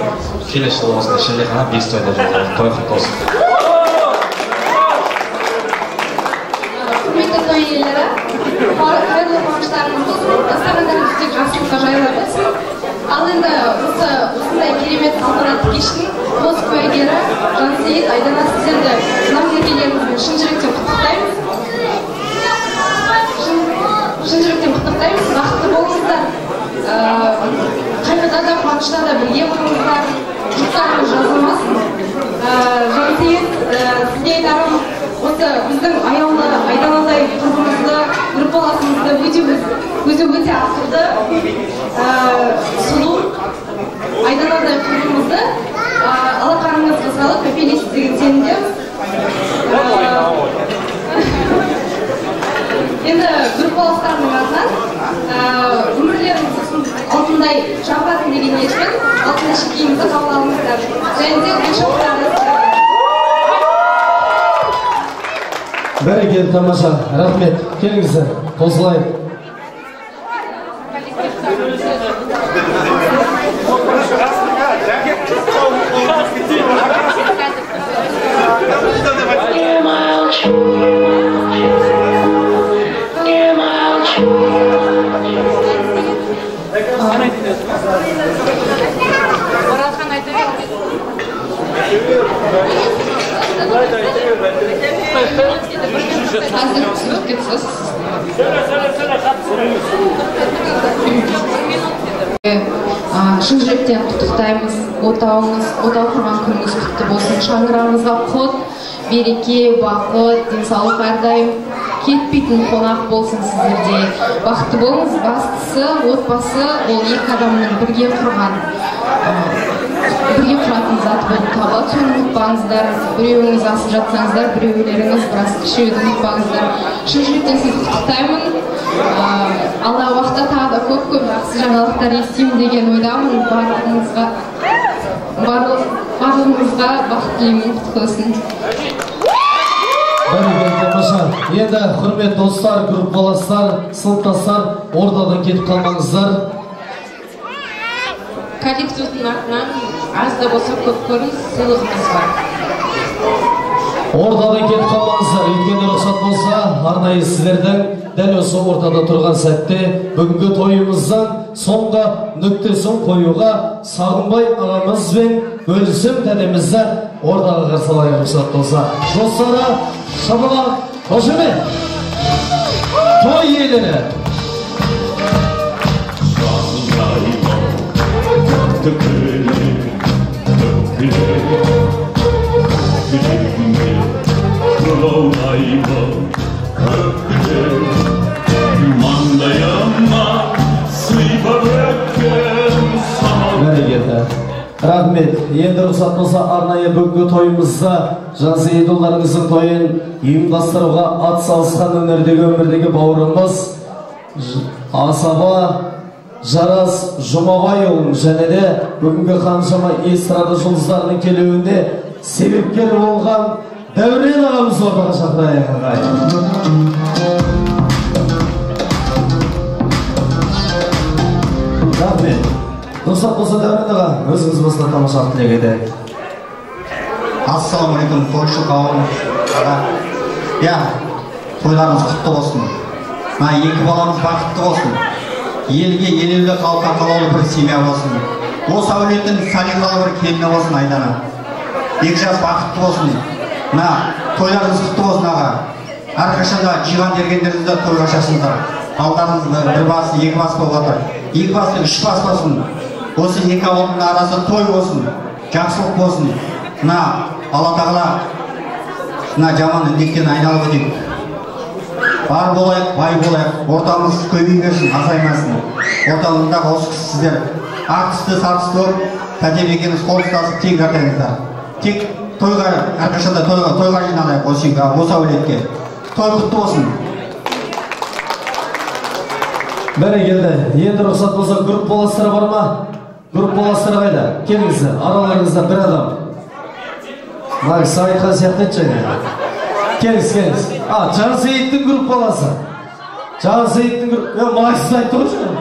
келесі жылы осындай шілдехана бес тойда жүріп, той құтты болсын. Құрметті той иелері, қайырлы қуаныштарыңыз болсын, дастархандарыңыз тек жақсылыққа жайыла берсін. Ал енді осындай керемет салтанатты кештің қос куәгері Жансейіт, Айдана, сіздерді мына мерекелеріңізбен шын жүректен құттықтаймыз. Шын жүректен құттықтаймыз. Бақытты болыңыздар. Қайғыда да, қуанышта да бірге болыңыздар. Жұптарыңыз жазылмасын. Жансейіт, сізге айтарым, осы біздің аяулы Айданадай құрбымызды, группаласымызды өзі өте ақылды, сұлу Айданадай құрбымызды алақаныңызға салып мәпелейсіз деген сенімдеміз. Енді группаластарымның атынан өмірлеріңіз алтындай жаңғырсын деген ниетпен алтын әшекейімізді қабыл алыңыздар. Және де гүл шоқтарыңызды. Бәрекелді, тамаша, рахмет. Келіңіздер, қосылайық. Оралхан айта бер. Шын жүректен құттықтаймыз. Отауыңыз, отау құрған күніңіз құтты болсын. Шаңырағыңызға құт, береке, бақыт, денсаулық әрдайым кетпейтін қонақ болсын сіздерде. Бақытты болыңыз. Бастысы отбасы ол екі адамның бірге құрған, бірге құратын зат болып табылады. Соны ұмытпаңыздар. Біреуіңіз асып жатсаңыздар, біреулеріңіз біраз кішіреуді ұмытпаңыздар. Шын жүректен сізді құттықтаймын. Алдағы уақытта тағы да көп-көп жақсы жаңалықтар естимін деген ойдамын. Барлығыңызға Барлығыңызға бақыт тілеймін, құтты болсын. Бәрекелді, тамаша. Енді құрметті достар, группаластар, сыныптастар, ортадан кетіп қалмаңыздар. Коллективтің атынан аз да болса көп көрініс сыйлығымыз бар. Ортадан кетіп қалмаңыздар, өйткені рұқсат болса, арнайы сіздердің дәл осы ортада тұрған сәтте бүгінгі тойымыздың соңғы нүктесін қоюға Сағынбай ағамыз бен Гүлсім тәтемізді ортаға қарсы алайық, рұқсат болса. Достары, шапалақ, қошемет! Той иелері! Бәрекелді. Рахмет. Енді рұқсат болса, арнайы бүгінгі тойымызда Жансейіт ұлдарыңыздың тойын ұйымдастыруға ат салысқан өнердегі өмірдегі бауырымыз Асаба Жарас Жұмабайұлын және де бүгінгі қаншама эстрада жұлдыздарының келуіне себепкер болған Дәурен ағамызды ортаға шақырайық, ағай. Рахмет. Рұқсат болса, Дәурен аға, өзіңіз басына тамаша тілек етейік. Ассалаумағалейкум, тойшы қауым. Иә, тойларыңыз құтты болсын. Мына екі баламыз бақытты болсын. Елге елеулі, халыққа қалаулы бір семья болсын. Осы әулеттің салиқалы бір келіні болсын Айдана. Екі жас бақытты болсын. Мына тойларыңыз құтты болсын, аға. Әрқашанда жиған тергендеріңізді тойға шашыңыздар. Балдарыңыз бір бас, екі бас болып жатыр. Екі бас, үш бас болсын. Осы екі ауылдың арасы той болсын, жақсылық болсын. Мына Алла тағала мына жаман індеттен айналып өтейік. Бар болайық, бай болайық, ортамыз көбейе берсін, азаймасын. Ортамыздағы осы сіздер ақ түсті, сары түсті болып, тәтем екеуміз қол ұстасып тең қартайыңыздар. Тек тойға, әрқашанда тойға жиналайық осы әулетке. Той құтты болсын. Бәрекелді. Енді рұқсат болса, группаластар бар ма? Группаластар қайда? Келіңіздер, араларыңызда бір адам. Мына кісі айтқан сияқты еді жаңа. Келіңіз, келіңіз. Жансейіттің группаласы. Жансейіттің мына кісі айтты ғой жаңа.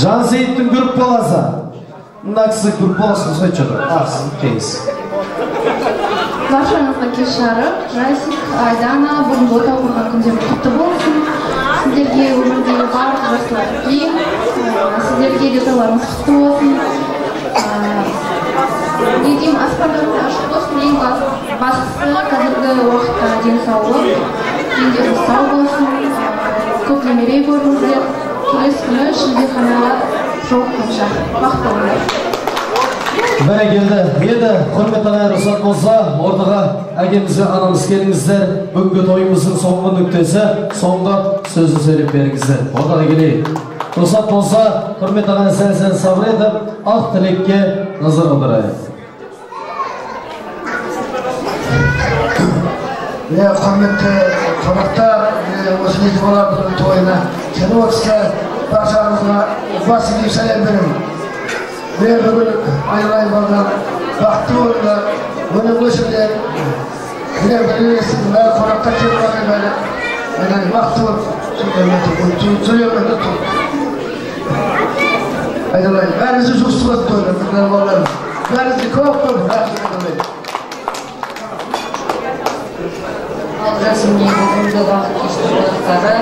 Жансейіттің группаласы. Мына кісі группаласы ұқсайды что-то. Сіз келіңіз. Баршаңызға кеш жарық. Жасик, Айдана, бүгінгі отау құрған күндерің құтты болсын. Сіздерге өмірдегі барлық жақсылық тілеймін. Сіздерге де тойларыңыз құтты болсын. Не деймін, аспандарыңыз ашық болсын. Ең бастысы қазіргі уақытта денсаулық, дендеріңіз сау болсын. Көп немере көріңіздер. Келесі күні шілдеханаға жолыққанша бақытты болыңдар. Бәрекелді. Енді құрметті ағайын, рұқсат болса, ортаға әкеміз бен анамыз келіңіздер. Бүгінгі тойымыздың соңғы нүктесі, соңғы сөзін сөйлеп беріңіздер. Ортаға келейік. Рұқсат болса, құрметті ағайын, сәл-сәл сабыр етіп, ақ тілекке назар аударайық. Құрметті қонақтар, осы екі баламыздың тойына келіп отырсыздар. Баршаңызға бас иіп сәлем беремін. Мен бүгін айналайын балалар, бақытты болыңдар, өніп өсіңдер. Міне білесің, бәрі қонақтар келіп жатыр бәрі. Айналайын бақытты болып, төлемеңдер. Айналайын, бәріңізді жұғысты болсын тойлар, балаларым. Бәріңізге көп-көп рахмет айналайын. Ал жасымның бүгінгі бақыт кештің қонақтары,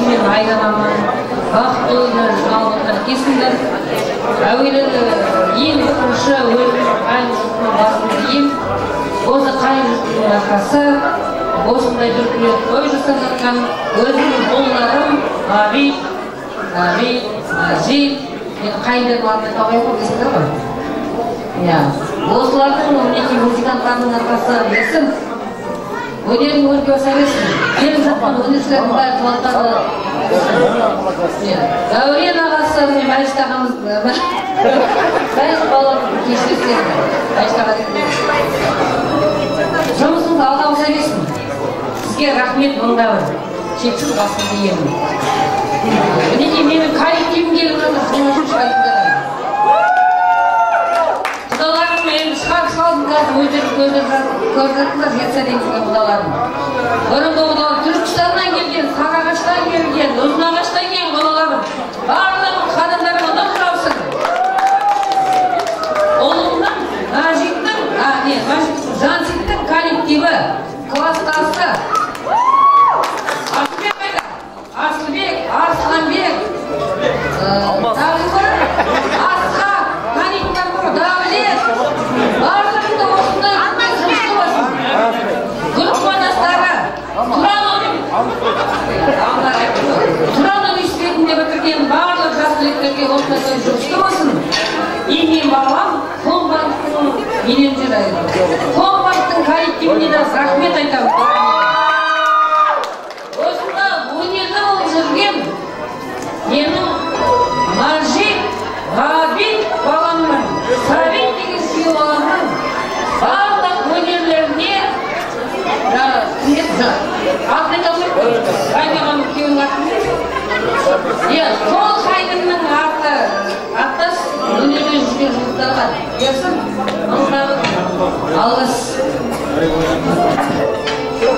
мен Айданамын, бақыт тойына жиналып отырған келсіңдер. Әуелі ең бірінші өзімнің қайын жұртыма басымды иемін. Осы қайын жұртымның арқасы осындай дүркіреп той жасап жатқан өзімнің ұлдарым Ғабит, Ғабит, Мәжит, мен қайындарым атын айта қояйын ғой дейсіңдер ғой. Иә, осылардың мінекей музыканттардың арқасы берсін, өнерің өрге баса берсін. Келіп жатқан өнершілердің бәрі таланттары. Дәурен ағасы, міне Мәжит ағамыз, Мәжит балалардың кешірсең, Мәжит аға жұмысыңыз алға баса берсін. Сізге рахмет мыңда бір, шексіз басымды иемін. Мінекей менің коллективім келіп жатыр. Құдаларым енді шығарып салдым қазір, өздері көріп жатырсыздар, жетісайдан құдаларым. Бұрынғы құдалар Түркістаннан келген, Сарыағаштан келген, Ұзынағаштан келген құдаларым. Барлығын қадамдарыма нұр жаусын. Ұлымның, Мәжиттің, Жансейіттің коллективі, класстасы. Асылбек қайда? Асылбек, Арсланбек, Асхат, танитындар бар, Дәулет. Барлығында осындай жұмысты болсын. Группадастары, Тұран университетінде бітірген барлық жас түлектерге осындай жұмысты болсын. И мен балам Комбанктың менеджері. Комбанктың коллективіне де рахмет айтамын. Осында өнерді болып жүрген менің Мәжит, Ғабит баламның, Сәбит деген сүйеу баламның барлық өнерлеріне атын айта алмаймын, қайнағамның күйеуінің атын иә, сол қайнымның аты аттас өнерде жүрген жұлдыздарға берсін алғыс.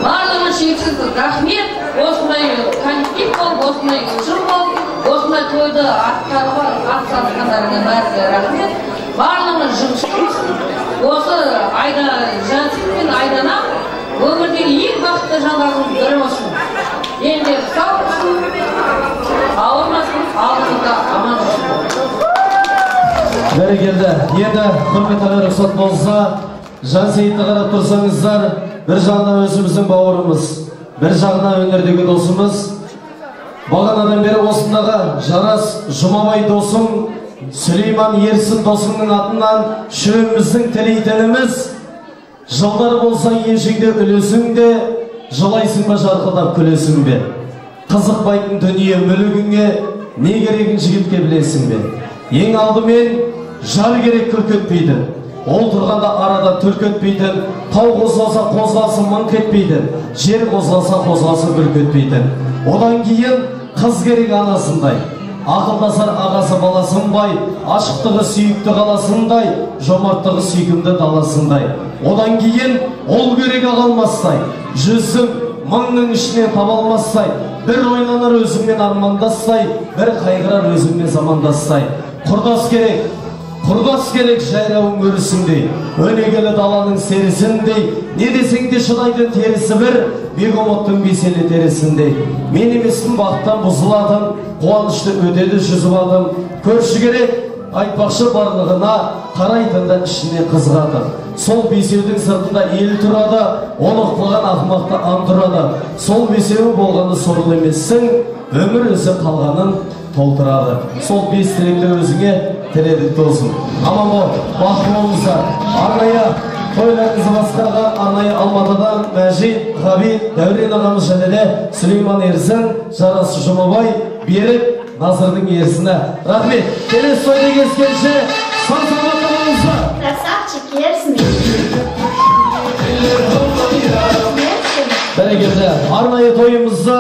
Барлығына шексіз рахмет. Осындай коллектив болып, осындай ұжым болып, осындай тойды атқаруға атсалысқандарыңа бәріне рахмет. Барлығына жұмысты болсын. Осы Жансейіт пен Айдана өмірдегі ең бақытты жандардың бірі болсын. Дендері сау болсын, ауырмасын, алдымызда аман болсын. Бәрекелді. Енді құрметті ағайын, рұқсат болса, Жансейітті қарап тұрсаңыздар, бір жағынан өзіміздің бауырымыз, бір жағынан өнердегі досымыз. Бағанадан бері осындағы Жарас Жұмабай досым, Сүлейман Ерсін досымның атынан үшеуміздің тілейтініміз, жылдар болса еншіңде үлесің де, жылайсың ба жарқылдап күлесің бе? Қызықпайтын дүние мүлігіңе, не керегін жігітке білесің бе? Ең алдымен жар керек күлкі өтпейді. Ол тұрғанда арада түлкі өтпейтін, тау қозғалса қозғалсын мыңқ етпейтін, жер қозғалса қозғалсын бүлк өтпейтін. Одан кейін қыз керек анасындай, ақылдасар ағасы баласындай, ашықтығы сүйікті қаласындай, жомарттығы сүйкімді даласындай. Одан кейін ол керек ағалмастай, жүзің мыңның ішінен таба алмастай, бір ойланар өзіңмен армандастай, бір қайғырар өзіңмен замандастай. Құрдас керек, құрдас керек жайрауың өрісіндей, өнегелі даланың серісіндей, не десең де шыдайтын терісі бір, бегемоттың беселі терісіндей. Мен емеспін бақыттан бұзылатын, қуанышты өтеді жүзіп адым. Көрші керек, айтпақшы барлығына, қарайтын да ішіне қызығады. Сол бесеудің сыртында ел тұрады, оны ұқпаған ақымақты аң тұрады. Сол бесеуі болғаны сорлы емессің, өмір өзі қалғанын толтырады. Сол бес тілекті өзіңе тіледік досым. Аман бол, бақытты болыңыздар. Арнайы тойларыңызды басқарған арнайы Алматыдан Мәжит, Ғабит, Дәурен ағамыз және де Сүлейман Ерсін, Жарас Жұмабай, Берік Назырдың ерсіні. Рахмет. Келесі тойда кездескенше сау саламатта болыңыздар. Красавчик Ерсін. Бәрекелді. Арнайы тойымызды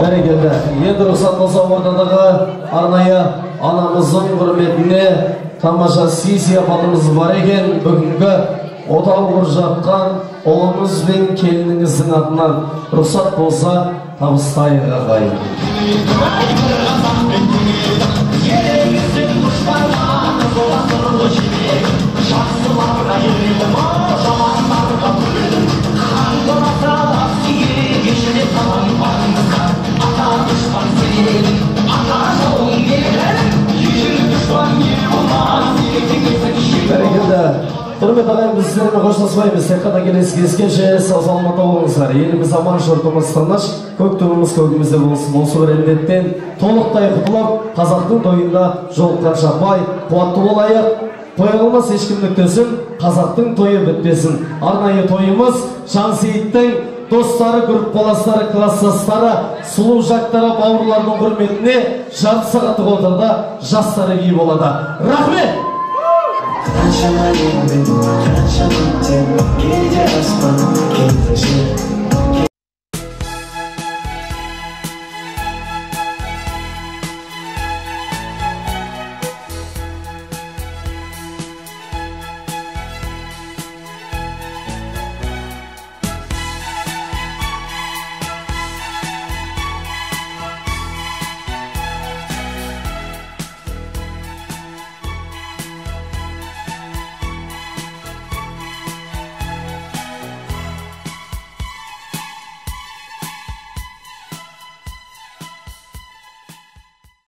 бәрекелді. Енді рұқсат болса ортадағы арнайы анамыздың құрметіне тамаша сый сияпатымыз бар екен. Бүгінгі отау құрып жатқан ұлымыз бен келініңіздің атынан рұқсат болса табыстайық ағайын. Бәрекелді. Құрметті ағайын, біз сіздермен қоштаспаймыз. Тек қана келесі кездескенше сау саламатта болыңыздар. Еліміз аман, жұртымыз тыныш, көк туымыз көгімізде болсын. Осы бір індеттен толықтай құтылып, қазақтың тойында жолыққанша бай, қуатты болайық. Қоя алмас ешкім нүктесін, қазақтың тойы бітпесін. Арнайы тойымыз Жансейіттің достары, группаластары, класстастары, сұлу жақтары, бауырларының құрметіне жарты сағаттық отырда жастар биі болады. Рахмет! Қаншама еңбек, қанша көктем, кейде аспан, кейде жер.